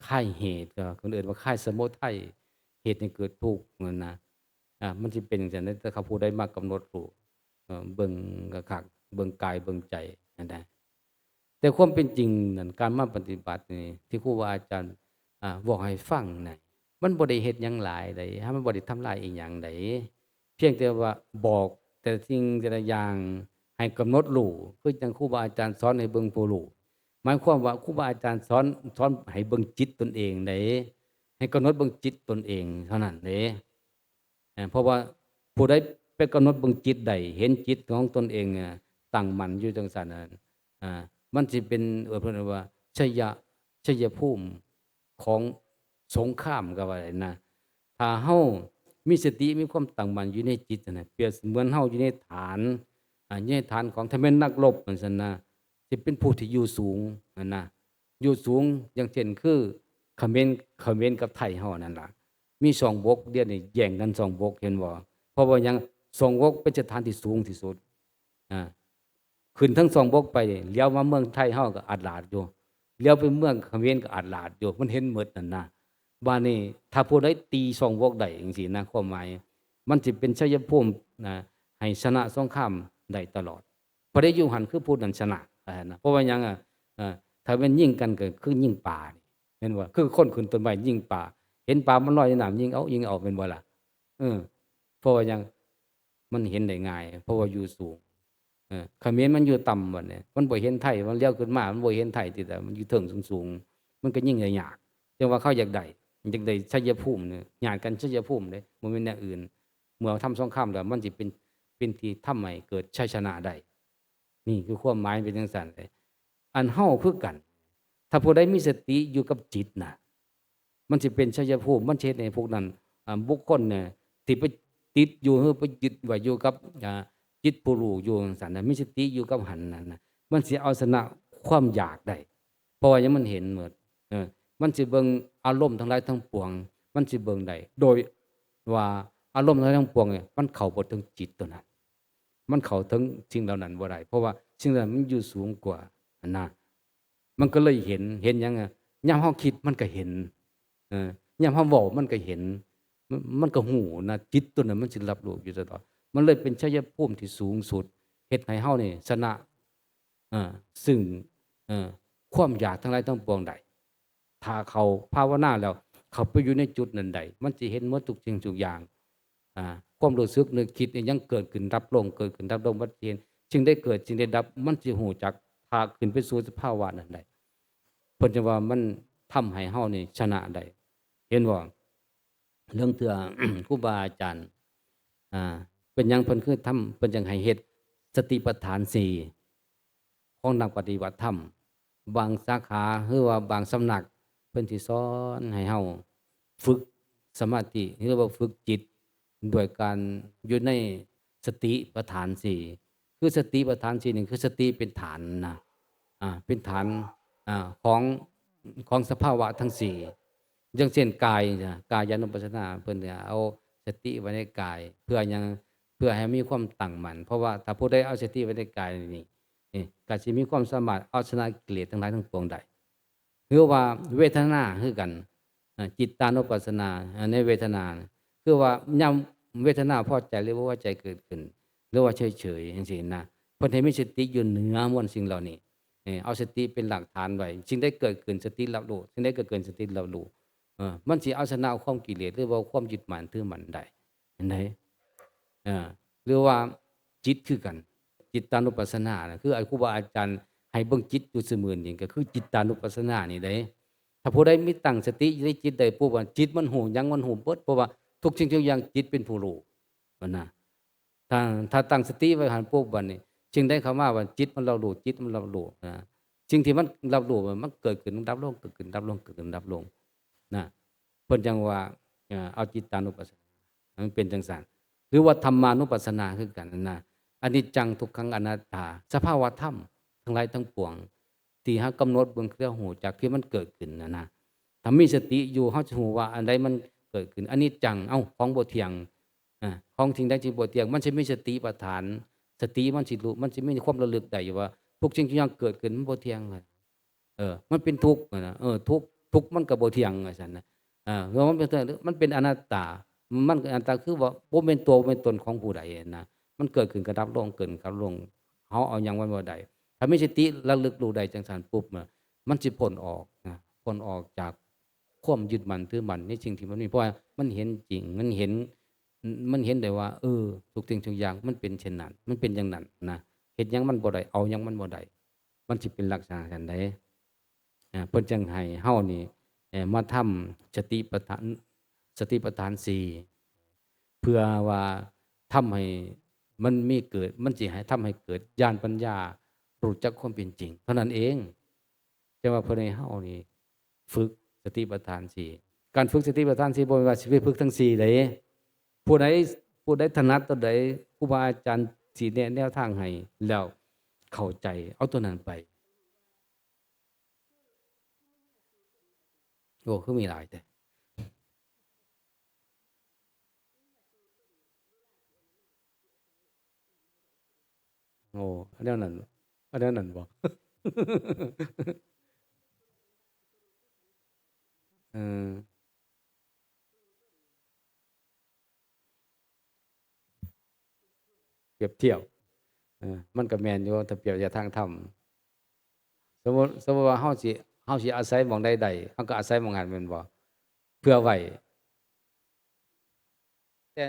คลายเหตุ ก็คนอื่นว่าคลายสมุทัย เหตุให้เกิดทุกข์นั่นนะ อ่า มันสิเป็นจั่งซั้น แต่ถ้าผู้ใดมากำหนดรู้ เอ่อ เบิ่งคักๆ เบิ่งกายเบิ่งใจนั่นนะ แต่ความเป็นจริงนั่น การมาปฏิบัตินี่ ที่ครูบาอาจารย์ อ่า บอกให้ฟังน่ะ มันบ่ได้เฮ็ดหยังหลายใด มันบ่ได้ทำลายอีหยังใด เพียงแต่ว่าบอกแต่ละสิ่งแต่ละอย่างให้กำหนดรู้ คือจั่งครูบาอาจารย์สอนให้เบิ่งผู้รู้ หมายความว่าครูบาอาจารย์สอน สอนให้เบิ่งจิตตนเองเด้ ให้กำหนดเบิ่งจิตตนเองเท่านั้นเด้ เอ่อ เพราะว่าผู้ใดไปกำหนดเบิ่งจิตได้ เห็นจิตของตนเอง เอ่อ ตั้งมั่นอยู่จั่งซั้นน่ะ อ่า มันสิเป็น เอ่อ เพิ่นว่า ชัยยะ ชัยภูมิของสงคราม ก็ว่าได้นะ ถ้าเฮามีสติ มีความตั้งมั่นอยู่ในจิตนั่นน่ะ เปรียบเสมือนเฮาอยู่ในฐาน อ่า อยู่ในฐานของ ถ้าแม่นนักรบจั่งซั้นนะ สิเป็นผู้ที่อยู่สูงนั่นนะ อยู่สูง อย่างเช่นคือเขมร เขมรกับไทยเฮานั่นล่ะ มีสองบก เดี๋ยวนี้แย่งกันสองบก เห็นบ่ เพราะว่าหยัง สองบกเป็นสถานที่สูงที่สุด อ่า ขึ้นทั้งสองบกไป เหลียวมาเมืองไทยเฮาก็อาดลาดอยู่ เหลียวไปเมืองเขมรก็อาดลาดอยู่ มันเห็นหมดนั่นนะ บาดนี้ถ้าผู้ใดตีสองบกได้จั่งซี้นะ ความหมาย มันสิเป็นชัยภูมินะ ให้ชนะสงครามได้ตลอด ผู้ใดอยู่หั่นคือผู้นั้นชนะ ว่าซั่นนะ เพราะว่าหยังอะ เอ่อ ถ้าแม่นยิงกันก็คือยิงปลานี่ แม่นบ่ คือคนขึ้นต้นไม้ยิงปลา เห็นปลามันลอยอยู่น้ำ ยิงเอา ยิงเอา แม่นบ่ล่ะ เออ เพราะว่าหยัง มันเห็นได้ง่าย เพราะว่าอยู่สูง เออ เขมรมันอยู่ต่ำบัดนี้ มันบ่เห็นไทย มันเหลียวขึ้นมา มันบ่เห็นไทยติ แต่มันอยู่เทิงสูงๆ มันก็ยิงได้ยาก จั่งว่าเขาอยากได้ อยากได้ชัยภูมินี่ ญาติกันชัยภูมิเด้ บ่แม่นแนวอื่น เมื่อทำสงครามแล้ว มันสิเป็น เป็นที่ทำให้เกิดชัยชนะได้ นี่คือความหมายเป็นจั่งซั้นเลย อันเฮาคือกัน ถ้าผู้ใดมีสติอยู่กับจิตน่ะ มันสิเป็นชัยภูมิ มันสิเฮ็ดให้พวกนั้น อ่า บุคคลเนี่ย ที่ไปติดอยู่ หรือไปยึดไว้อยู่กับ อ่า จิตผู้รู้อยู่จั่งซั้นน่ะ มีสติอยู่กับหั้นนั่นน่ะ มันสิเอาชนะความอยากได้ เพราะว่าหยัง มันเห็นหมด เออ มันสิเบิ่งอารมณ์ทั้งหลายทั้งปวง มันสิเบิ่งได้ โดยว่า อารมณ์ทั้งหลายทั้งปวงเนี่ย มันเข้าบ่ถึงจิตตัวนั้น มันเข้าถึงสิ่งเหล่านั้นบ่ได้ เพราะว่าสิ่งเหล่านั้นมันอยู่สูงกว่า หั้นนะ มันก็เลยเห็น เห็นหยังอะ ยามเฮาคิดมันก็เห็น เออ ยามเฮาเว้ามันก็เห็น มัน มันก็ฮู้นะ จิตตัวนั้นมันสิรับรู้อยู่ตลอด มันเลยเป็นชัยภูมิที่สูงสุด เฮ็ดให้เฮานี่ชนะ เออ ซึ่ง เออ ความอยากทั้งหลายทั้งปวงได้ ถ้าเข้าภาวนาแล้ว เข้าไปอยู่ในจุดนั้นได้ มันสิเห็นหมดทุกสิ่งทุกอย่าง อ่า ความรู้สึกนึกคิดนี่ยังเกิดขึ้นดับลง เกิดขึ้นดับลง มันสิเห็น สิ่งใดเกิด สิ่งใดดับ มันสิฮู้จัก ถ้าขึ้นไปสู่สภาวะนั้นได้ เพิ่นจะว่ามันทำให้เฮานี่ชนะได้ เห็นบ่ ลางเทื่อ ครูบาอาจารย์ อ่า เป็นหยังเพิ่นคือทำ เพิ่นจังให้เฮ็ดสติปัฏฐานสี่ ของนักปฏิบัติธรรม บางสาขาหรือว่าบางสำนัก เพิ่นสิสอนให้เฮาฝึกสมาธิ หรือว่าฝึกจิต ด้วยการอยู่ในสติปัฏฐานสี่ คือสติปัฏฐานสี่นี่คือสติเป็นฐานนะ อ่า เป็นฐาน อ่า ของ ของสภาวะทั้งสี่ อย่างเช่นกายนะ กายานุปัสสนา เพิ่นจะเอาสติไว้ในกาย เพื่อหยัง เพื่อให้มีความตั้งมั่น เพราะว่าถ้าผู้ใดเอาสติไว้ในกายนี่ นี่ ก็สิมีความสามารถเอาชนะกิเลสทั้งหลายทั้งปวงได้ หรือว่าเวทนาคือกัน อ่า จิตตานุปัสสนา อ่า ในเวทนา คือว่ายามเวทนาพอใจหรือบ่พอใจเกิดขึ้น หรือว่าเฉยๆ จังซี้นะ เพิ่นให้มีสติอยู่เหนือมวลสิ่งเหล่านี้ เออ เอาสติเป็นหลักฐานไว้ สิ่งใดเกิดขึ้น สติรับรู้ สิ่งใดเกิดขึ้น สติรับรู้ เออ มันสิเอาชนะความกิเลส หรือว่าความยึดมั่นถือมั่นได้ เห็นไหม เออ หรือว่าจิตคือกัน จิตตานุปัสสนานะ คือไอ้ครูบาอาจารย์ให้เบิ่งจิตอยู่เสมอนี่ ก็คือจิตตานุปัสสนานี่เด้ ถ้าผู้ใดมีตั้งสติอยู่ในจิตได้ปุ๊บ ว่าจิตมันฮู้หยัง มันฮู้เบิด เพราะว่าทุกสิ่งทุกอย่างจิตเป็นผู้รู้ มันนะ ถ้า ถ้าตั้งสติไว้หั้นปุ๊บ บัดนี้ สิ่งใดเข้ามา บัดจิตมันรับรู้ จิตมันรับรู้นะ สิ่งที่มันรับรู้ มันเกิดขึ้น มันดับลง เกิดขึ้น ดับลง เกิดขึ้น ดับลง นะ เพิ่นจังว่า เอ่อ เอาจิตตานุปัสสนา มันเป็นจังซั่น หรือว่าธรรมานุปัสสนาคือกันนะ อนิจจัง ทุกขัง อนัตตา สภาวะธรรมทั้งหลายทั้งปวง ที่เฮากำหนดเบิ่ง คือฮู้จักที่มันเกิดขึ้นนะนะ ถ้ามีสติอยู่ เฮาจะฮู้ว่าอันใดมันเกิดขึ้น อนิจจัง เอ้า ของบ่เที่ยง อ่า ของสิ่งใดที่บ่เที่ยง มันสิมีสติปัฏฐาน สติมันสิรู้ มันสิมีความระลึกได้อยู่ว่า ทุกสิ่งทุกอย่างเกิดขึ้นมันบ่เที่ยง เออ มันเป็นทุกข์นะ เออ ทุกข์ ทุกข์มันก็บ่เที่ยง ว่าซั่นนะ เออ เพราะมันเป็น มันเป็นอนัตตา มันก็อนัตตา คือว่าบ่แม่นตัว บ่แม่นตนของผู้ใดนะ มันเกิดขึ้นก็ดับลง เกิดขึ้นก็ดับลง เฮาเอาหยังมันบ่ได้ ถ้ามีสติระลึกรู้ได้จังซั่นปุ๊บนะ มันสิพ้นออกนะ พ้นออกจากความยึดมั่นถือมั่นในสิ่งที่มันมี เพราะว่ามันเห็นจริง มันเห็น มันเห็นได้ว่า เออ ทุกสิ่งทุกอย่างมันเป็นเช่นนั้น มันเป็นอย่างนั้นนะ เฮ็ดหยังมันบ่ได้ เอาหยังมันบ่ได้ มันสิเป็นลักษณะจั่งใด อ่า เพิ่นจั่งให้เฮานี่ เอ่อ มาทำสติปัฏฐาน สติปัฏฐานสี่ เพื่อว่าทำให้มันมีเกิด มันสิให้ ทำให้เกิดญาณปัญญา รู้จักความเป็นจริง เท่านั้นเอง แต่ว่าเพิ่นให้เฮานี่ฝึกสติปัฏฐานสี่ การฝึกสติปัฏฐานสี่ บ่แม่นว่าสิไปฝึกทั้งสี่เด้ ผู้ใด ผู้ใดถนัดตัวใด ครูบาอาจารย์สิแนะแนวทางให้ แล้วเข้าใจ เอาตัวนั้นไป โอ้ คือมีหลายแท้ โอ้ อันแนวนั้น อันแนวนั้นบ่ เออ เปรียบเทียบ เออ มันก็แม่นอยู่ ถ้าเปรียบเทียบทางธรรม สมมุติ สมมุติว่าเฮาสิ เฮาสิอาศัยหม่องใดได้ เฮาก็อาศัยหม่องหั้นแม่นบ่ เพื่อไว้ แต่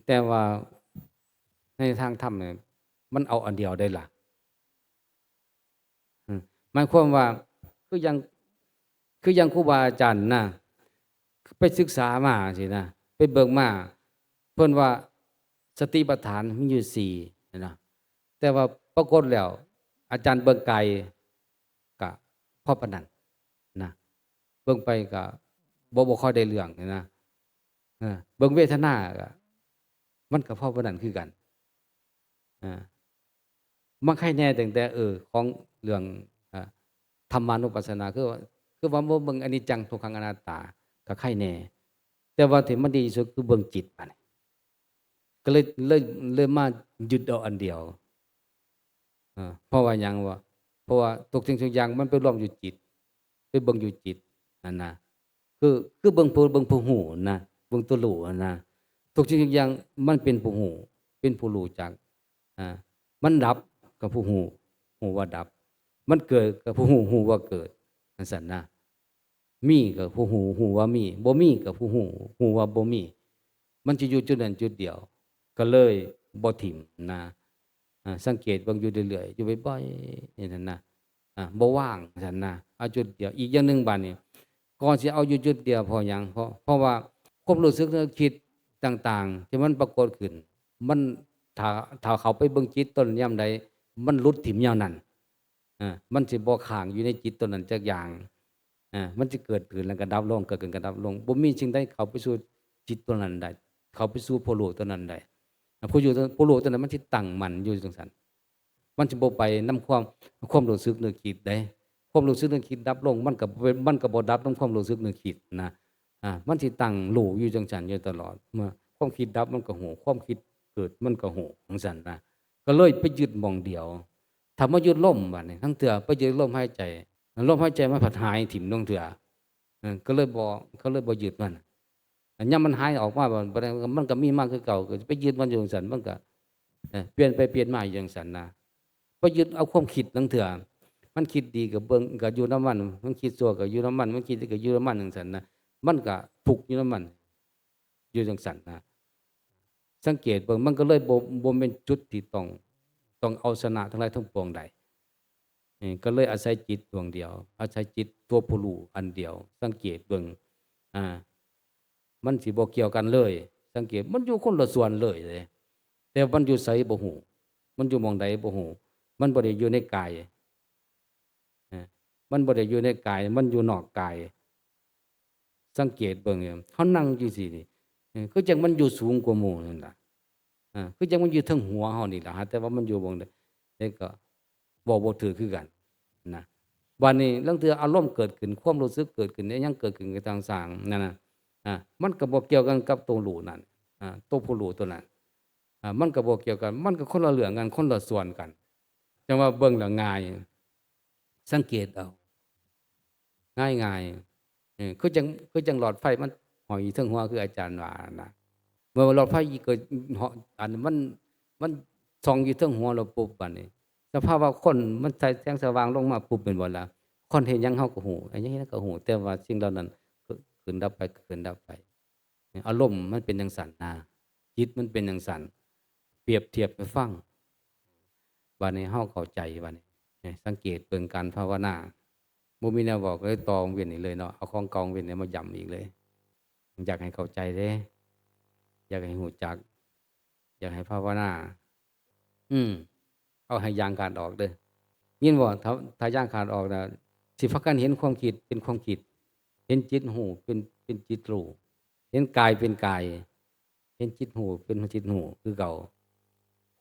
แต่ว่าในทางธรรมเนี่ย มันเอาอันเดียวได้ล่ะ อืม หมายความว่า คือยัง คือยังครูบาอาจารย์นะ ไปศึกษามาสินะ ไปเบิ่งมา เพิ่นว่าสติปัฏฐานมีอยู่สี่นะ แต่ว่าปรากฏแล้ว อาจารย์เบิ่งไกลก็พอปานนั้นนะ เบิ่งไปก็บ่ บ่ค่อยได้เรื่องนะ เออ เบิ่งเวทนาก็ มันก็พอปานนั้นคือกัน อ่า มันไคแน่ตั้งแต่ เออ ของเรื่อง อ่า ธรรมานุปัสสนา คือว่า คือว่าบ่เบิ่งอนิจจัง ทุกขัง อนัตตา ก็ไคแน่ แต่ว่าที่มันดีที่สุดคือเบิ่งจิตบัดนี้ ก็เลยเลยเลยมายึดเอาอันเดียว อ่า เพราะว่าหยังวะ เพราะว่าทุกสิ่งทุกอย่างมันไปรวมอยู่จิต ไปเบิ่งอยู่จิตนั่นนะ คือคือเบิ่งผู้เบิ่งผู้ฮู้นะ เบิ่งตัวรู้นะ ทุกสิ่งทุกอย่างมันเป็นผู้ฮู้ เป็นผู้รู้จัก อ่า มันดับก็ผู้ฮู้ ฮู้ว่าดับ มันเกิดก็ผู้ฮู้ ฮู้ว่าเกิดจั่งซั้นนะ มีก็ผู้ฮู้ ฮู้ว่ามี บ่มีก็ผู้ฮู้ ฮู้ว่าบ่มี มันจะอยู่จุดนั้นจุดเดียว ก็เลยบ่ถิ่มนะ อ่า สังเกตเบิ่งอยู่เรื่อยๆ อยู่บ่อยๆ นี่นั่นนะ อ่า บ่ว่างซั่นนะ เอาจุดเดียว อีกอย่างหนึ่งบาดนี้ ก่อนสิเอาอยู่จุดเดียว เพราะหยัง เพราะ เพราะว่าความรู้สึกนึกคิดต่างๆ ที่มันปรากฏขึ้น มัน ถ้า ถ้าเข้าไปเบิ่งจิตตนยามใด มันหลุดถิ่มยามนั้น อ่า มันสิบ่ค้างอยู่ในจิตตนนั้นจักอย่าง อ่า มันสิเกิดขึ้นแล้วก็ดับลง เกิดขึ้นก็ดับลง บ่มีสิ่งใดเข้าไปสู่จิตตนนั้นได้ เข้าไปสู่ผู้รู้ตนนั้นได้ อ่า ผู้อยู่ ผู้รู้ตนนั้นมันสิตั้งมั่นอยู่จั่งซั้น มันสิบ่ไปนำความ ความรู้สึกนึกคิดเด้ ความรู้สึกนึกคิดดับลง มันก็บ่ มันก็บ่ดับนำความรู้สึกนึกคิดนะ อ่า มันสิตั้งรู้อยู่จั่งซั้นอยู่ตลอด เมื่อความคิดดับมันก็ฮู้ ความคิดเกิดมันก็ฮู้จั่งซั้นนะ ก็เลยไปยึดหม่องเดียว ถ้ามายึดลมบาดนี้ ลางเทื่อไปยึดลมหายใจ ลมหายใจมันผัดหายถิ่มลางเทื่อ เออ ก็เลยบ่ ก็เลยบ่ยึดมัน อันยามมันหายออกมา บัด บัดนั้นมันก็มีมาคือเก่า ก็ไปยึดมันอยู่จั่งซั้น มันก็ เออ เปลี่ยนไปเปลี่ยนมาอยู่จั่งซั้นนะ ไปยึดเอาความคิดลางเทื่อ มันคิดดีก็เบิ่ง ก็อยู่นำมัน มันคิดชั่วก็อยู่นำมัน มันคิดดีก็อยู่นำมันจั่งซั้นนะ มันก็ทุกข์อยู่นำมัน อยู่จั่งซั้นนะ สังเกตเบิ่ง มันก็เลยบ่ บ่แม่นจุดที่ต้อง ต้องเอาชนะทั้งหลายทั้งปวงได้ เออ ก็เลยอาศัยจิตดวงเดียว อาศัยจิตตัวผู้รู้อันเดียว สังเกตเบิ่ง อ่า มันสิบ่เกี่ยวกันเลย สังเกต มันอยู่คนละส่วนเลยเด้ แต่มันอยู่ไสบ่ฮู้ มันอยู่หม่องใดบ่ฮู้ มันบ่ได้อยู่ในกาย เออ มันบ่ได้อยู่ในกาย มันอยู่นอกกาย สังเกตเบิ่ง เฮานั่งอยู่ซี้นี่ เออ คือจั่งมันอยู่สูงกว่าหมู่นั่นล่ะ อ่า คือจั่งมันอยู่เทิงหัวเฮานี่ล่ะ หาแต่ว่ามันอยู่หม่องใด แต่ก็บอกบ่ถืกคือกันนะ บัดนี้ลางเทื่ออารมณ์เกิดขึ้น ความรู้สึกเกิดขึ้น อิหยังเกิดขึ้นก็ตามสร้างนั่นน่ะ อ่า มันก็บ่เกี่ยวกันกับตัวรู้นั่น อ่า ตัวผู้รู้ตัวนั้น อ่า มันก็บ่เกี่ยวกัน มันก็คนละเรื่องกัน คนละส่วนกัน จั่งว่าเบิ่งแล้วง่าย สังเกตเอา ง่ายๆ เออ คือจั่ง คือจั่งหลอดไฟมันห้อยอยู่เทิงหัว คืออาจารย์ว่านะ เมื่อหลอดไฟเกิดเหาะ อันมัน มันส่องอยู่เทิงหัวแล้วปุ๊บ บัดนี้ สภาพว่าคนมันใส่แสงสว่างลงมาปุ๊บ แม่นบ่ล่ะ คนเห็นหยังเฮาก็ฮู้ อันหยังเฮาก็ฮู้ แต่ว่าสิ่งเหล่านั้นก็ขึ้นดับไป ขึ้นดับไป อารมณ์มันเป็นจั่งซั้นนะ จิตมันเป็นจั่งซั้น เปรียบเทียบให้ฟัง บัดนี้เฮาเข้าใจบัดนี้ ให้สังเกตเบิ่งการภาวนา บ่มีแนวบอกเลย ต่อเวียนนี่เลยเนาะ เอาของเก่าเวียนนี่มาย้ำอีกเลย อยากให้เข้าใจเด้ อยากให้ฮู้จัก อยากให้ภาวนา อืม เอาให้ย่างขาดออกเด้อ ยินบ่ ถ้า ถ้าย่างขาดออกน่ะ สิพากันเห็นความคิดเป็นความคิด เห็นจิตฮู้เป็น เป็นจิตรู้ เห็นกายเป็นกาย เห็นจิตฮู้เป็นจิตฮู้คือเก่า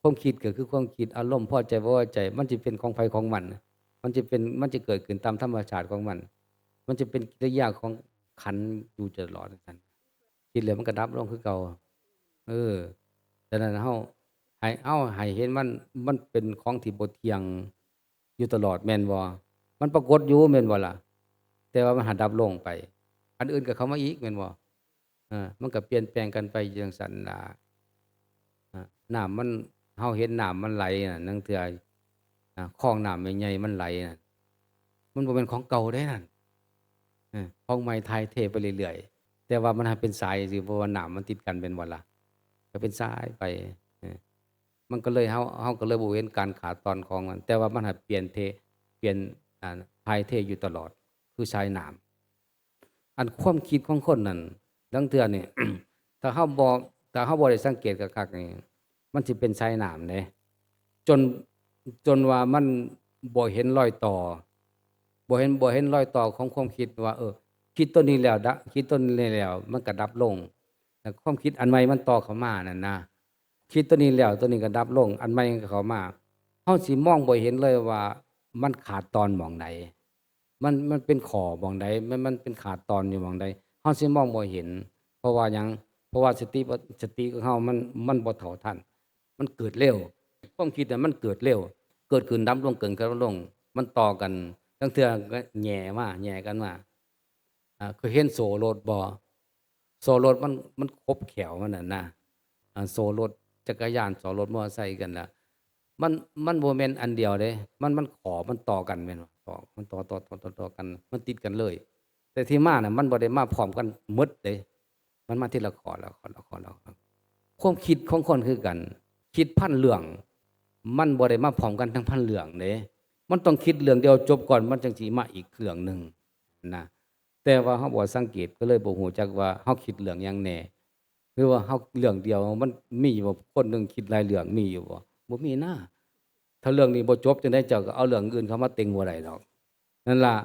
ความคิดก็คือความคิด อารมณ์พอใจบ่พอใจ มันสิเป็นของไผของมัน มันสิเป็น มันสิเกิดขึ้นตามธรรมชาติของมัน มันสิเป็นกิริยาของขันธ์อยู่ตลอดจั่งซั้น คิดแล้วมันก็ดับลงคือเก่า เออ ฉะนั้นเฮาให้ เฮาให้เห็นมัน มันเป็นของที่บ่เที่ยงอยู่ตลอดแม่นบ่ มันปรากฏอยู่แม่นบ่ล่ะ แต่ว่ามันหันดับลงไป อันอื่นก็เข้ามาอีกแม่นบ่ เออ มันก็เปลี่ยนแปลงกันไปจั่งซั้นล่ะ อ่ะ น้ำมัน เฮาเห็นน้ำมันไหลน่ะ ลางเทื่อ อ่ะ คลองน้ำใหญ่ๆมันไหลน่ะ มันบ่แม่นของเก่าเด้นั่น เออ ของใหม่ถ่ายเทไปเรื่อยๆ แต่ว่ามันหักเป็นสายซื่อ เพราะว่าน้ำมันติดกันแม่นบ่ล่ะ ก็เป็นสายไป เออ มันก็เลย เฮา เฮาก็เลยบ่เห็นการขาดตอนของมัน แต่ว่ามันหักเปลี่ยนเท เปลี่ยน อ่า ถ่ายเทอยู่ตลอด คือสายน้ำ อันความคิดของคนนั่น ลางเทื่อนี่ ถ้าเฮาบ่ ถ้าเฮาบ่ได้สังเกตคักๆนี่ มันสิเป็นสายน้ำเด้ จน จนว่ามันบ่เห็นรอยต่อ บ่เห็น บ่เห็นรอยต่อของความคิดว่า เออ คิดตัวนี้แล้วดะ คิดตัวนี้แล้ว มันก็ดับลง แล้วความคิดอันใหม่มันต่อเข้ามานั่นนะ คิดตัวนี้แล้ว ตัวนี้ก็ดับลง อันใหม่ก็เข้ามา เฮาสิมองบ่เห็นเลยว่ามันขาดตอนหม่องใด มัน มันเป็นข้อหม่องใด มัน มันเป็นขาดตอนอยู่หม่องใด เฮาสิมองบ่เห็น เพราะว่าหยัง เพ ราะว่าสติบ่ สติของเฮามัน มันบ่เท่าทัน มันเกิดเร็ว ความคิดน่ะมันเกิดเร็ว เกิดขึ้นดับลง เกิดขึ้นดับลง มันต่อกัน ลางเทื่อก็แหย่มา แหย่กันมา อ่า เคยเห็นโซ่รถบ่ โซ่รถมัน มันขบแข้วมันน่ะนะ อ่า โซ่รถจักรยาน โซ่รถมอเตอร์ไซค์กันล่ะ มัน มันบ่แม่นอันเดียวเด้ มัน มันข้อ มันต่อกันแม่นบ่ ต่อ มันต่อ ต่อ ต่อ ต่อ ต่อกัน มันติดกันเลย แต่ที่มาน่ะ มันบ่ได้มาพร้อมกันหมดเด้ มันมาทีละข้อ ละข้อ ละข้อ ละข้อ ความคิดของคนคือกัน คิดพันเรื่อง มันบ่ได้มาพร้อมกันทั้งพันเรื่องเด้ มันต้องคิดเรื่องเดียวจบก่อน มันจั่งสิมาอีกเรื่องหนึ่งนะ แต่ว่าเฮาบ่สังเกต ก็เลยบ่ฮู้จักว่าเฮาคิดเรื่องหยังแน่ หรือว่าเฮาเรื่องเดียวมันมีอยู่บ่ คนหนึ่งคิดหลายเรื่องมีอยู่บ่ บ่มีนะ ถ้าเรื่องนี้บ่จบจั่งใดเจ้าก็เอาเรื่องอื่นเข้ามาเต็งบ่ได้ดอก นั่นล่ะ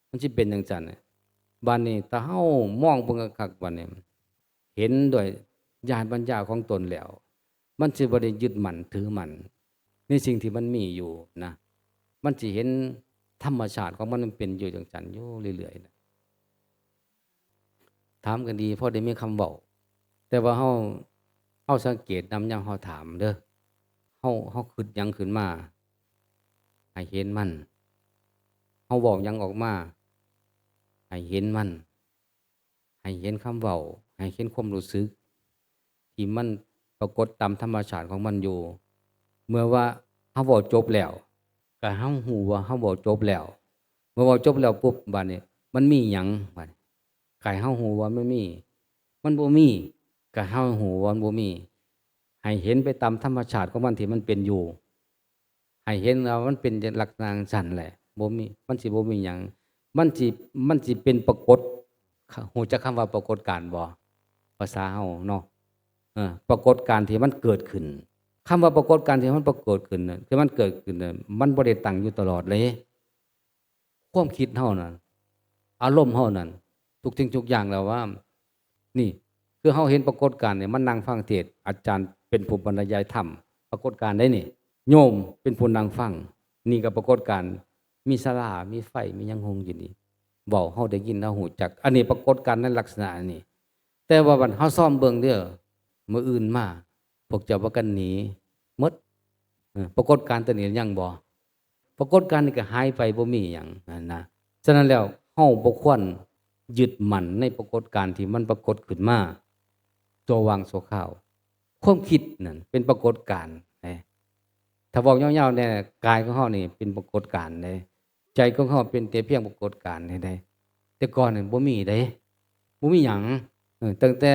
มันสิเป็นจั่งซั้นน่ะ บาดนี้ถ้าเฮามองเบิ่งคักๆ บาดนี้ เห็นด้วยญาณปัญญาของตนแล้ว มันสิบ่ได้ยึดมั่นถือมั่นในสิ่งที่มันมีอยู่นะ มันสิเห็นธรรมชาติของมัน มันเป็นอยู่จั่งซั้นอยู่เรื่อยๆ นะ ถามกันดี พอได้มีคำเว้า แต่ว่าเฮา เฮาสังเกตนำยามเฮาถามเด้อ เฮา เฮาคิดหยังขึ้นมา ให้เห็นมัน เฮาเว้าหยังออกมา ให้เห็นมัน ให้เห็นคำเว้า ให้เห็นความรู้สึก ที่มันปรากฏตามธรรมชาติของมันอยู่ เมื่อว่าเฮาเว้าจบแล้ว ก็เฮาฮู้ว่าเฮาเว้าจบแล้ว เมื่อเว้าจบแล้วปุ๊บ บาดนี้มันมีหยัง บาดนี้ ก็ให้เฮาฮู้ว่ามันมี มันบ่มี ก็ให้เฮาฮู้ว่ามันบ่มี ให้เห็นไปตามธรรมชาติของมันที่มันเป็นอยู่ ให้เห็นว่ามันเป็นลักษณะจั่งซั้นแหละ บ่มี มันสิบ่มีหยัง มันสิ มันสิเป็นปรากฏ ฮู้จักคำว่าปรากฏการณ์บ่ ภาษาเฮาเนาะ เออ ปรากฏการณ์ที่มันเกิดขึ้น คำว่าปรากฏการณ์ที่มันปรากฏขึ้นน่ะ ที่มันเกิดขึ้นน่ะ มันบ่ได้ตั้งอยู่ตลอดเลย ความคิดเฮานั่น อารมณ์เฮานั่น ทุกสิ่งทุกอย่างแล้วว่า นี่ คือเฮาเห็นปรากฏการณ์เนี่ย มานั่งฟังเทศน์ อาจารย์เป็นผู้บรรยายธรรม ปรากฏการณ์ได้นี่ โยมเป็นผู้นั่งฟัง นี่ก็ปรากฏการณ์ มีศาลา มีไฟ มีหยังหุงอยู่นี่ เว้า เฮาได้ยิน เฮาฮู้จัก อันนี้ปรากฏการณ์ในลักษณะนี้ แต่ว่าบัดเฮาซ่อมเบิ่งเด้อ มื้ออื่นมา พวกเจ้าพากันหนีหมด เออ ปรากฏการณ์ตัวนี้ยังบ่ ปรากฏการณ์นี่ก็หายไป บ่มีหยังนั่นนะ ฉะนั้นแล้ว เฮาบ่ควรยึดมั่นในปรากฏการณ์ที่มันปรากฏขึ้นมา ชั่วว่างชั่วคราว ความคิดนั่นเป็นปรากฏการณ์เด้ ถ้าเว้ายาวๆ แน่ กายของเฮานี่เป็นปรากฏการณ์เด้ ใจของเฮาเป็นแต่เพียงปรากฏการณ์เด้ แต่ก่อนนี่บ่มีเด้ บ่มีหยัง เออ ตั้งแต่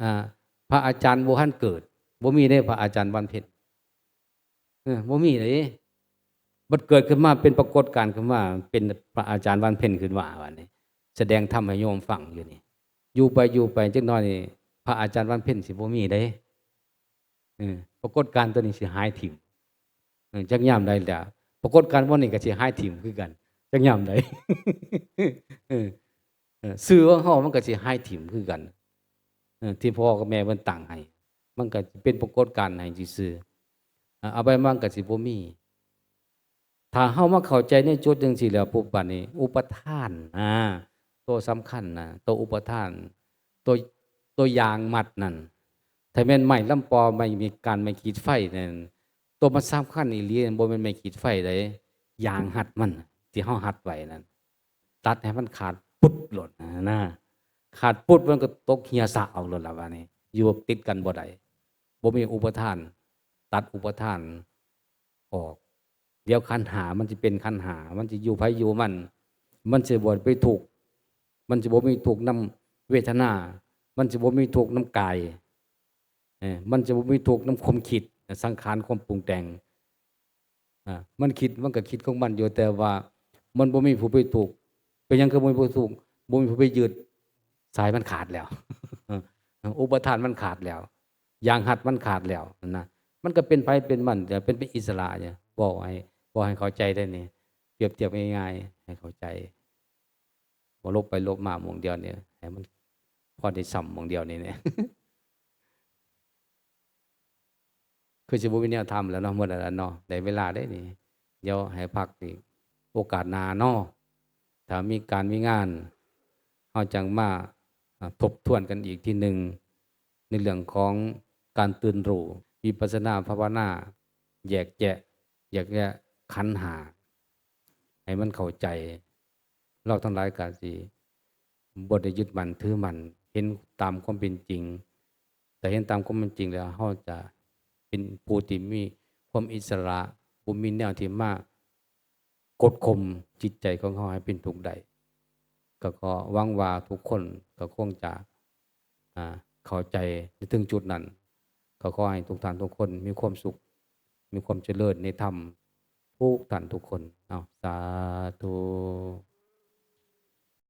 อ่า พระอาจารย์บ่ทันเกิด บ่มีเด้ พระอาจารย์วันเพ็ญ เออ บ่มีเด้ บัดเกิดขึ้นมาเป็นปรากฏการณ์ขึ้นมา เป็นพระอาจารย์วันเพ็ญขึ้นมา บัดนี้ แสดงธรรมให้โยมฟังอยู่นี่ อยู่ไป อยู่ไป จักหน่อยนี่ พระอาจารย์วันเพ็ญสิบ่มีเด้ เออ ปรากฏการณ์ตัวนี้สิหายถิ่ม เออ จักยามใดล่ะ ปรากฏการณ์พวกนี้ก็สิหายถิ่มคือกัน จักยามใด เออ เออ ชื่อของเฮามันก็สิหายถิ่มคือกัน เออ ที่พ่อกับแม่เพิ่นตั้งให้ มันก็สิเป็นปรากฏการณ์ให้ซื่อๆ อ่า เอาไปมันก็สิบ่มี ถ้าเฮามาเข้าใจในจุดจั่งซี้แล้วปุ๊บ บัดนี้ อุปาทานนะ ตัวสำคัญนะ ตัวอุปาทาน ตัว ตัวยางมัดนั่น ถ้าแม่นไม้ลำปอ ไม้มีด ก้านไม้ขีดไฟนั่น ตัวมันสำคัญอีหลี บ่แม่นไม้ขีดไฟเด้ ยางฮัดมัน ที่เฮาฮัดไว้นั่น ตัดให้มันขาดปุ๊บโลดนะ ขาดปุ๊บมันก็ตกเหี่ยสะเอาโลดล่ะ บาดนี้ อยู่ติดกันบ่ได้ บ่มีอุปาทาน ตัดอุปาทานออก เดี๋ยวขันธ์ห้ามันสิเป็นขันธ์ห้า มันสิอยู่ไผอยู่มัน มันสิบ่ไปทุกข์ มันสิบ่มีทุกข์นำเวทนา มันสิบ่มีทุกข์นำกาย เออ มันสิบ่มีทุกข์นำความคิด สังขารความปรุงแต่ง อ่า มันคิดมันก็คิดของมันอยู่ แต่ว่ามันบ่มีผู้ไปทุกข์ เป็นหยังคือบ่มีผู้ทุกข์ บ่มีผู้ไปยึด สายมันขาดแล้ว อุปาทานมันขาดแล้ว ยางฮัดมันขาดแล้วนะ มันก็เป็นไผเป็นมัน แต่เป็น เป็นอิสระเนี่ย บอกให้ บอกให้เข้าใจได้นี่ เปรียบเทียบง่ายๆ ให้เข้าใจ บ่ลบไปลบมาหม่องเดียวเนี่ย ให้มันพอได้ซ้ำหม่องเดียวนี่เนี่ย คือสิบ่มีแนวทำแล้วเนาะ หมดแล้วเนาะ ได้เวลาได้นี่ เดี๋ยวให้พักอีก โอกาสหน้าเนาะ ถ้ามีการมีงาน เฮาจั่งมา อ่า ทบทวนกันอีกทีหนึ่ง ในเรื่องของการตื่นรู้ วิปัสสนาภาวนา แยกแยะ แยกแยะขันธ์ห้า ให้มันเข้าใจ เราทั้งหลายก็สิบ่ได้ยึดมั่นถือมั่น เห็นตามความเป็นจริง แต่เห็นตามความเป็นจริงแล้ว เราจะเป็นผู้ที่มีความอิสระ บ่มีแนวที่มากดข่มจิตใจของเราให้เป็นทุกข์ได้ ก็ ก็หวังว่าทุกคนก็คงจะ อ่า เข้าใจในถึงจุดนั้น ก็ขอให้ทุกท่านทุกคนมีความสุข มีความเจริญในธรรม ทุกท่านทุกคน เอา สาธุ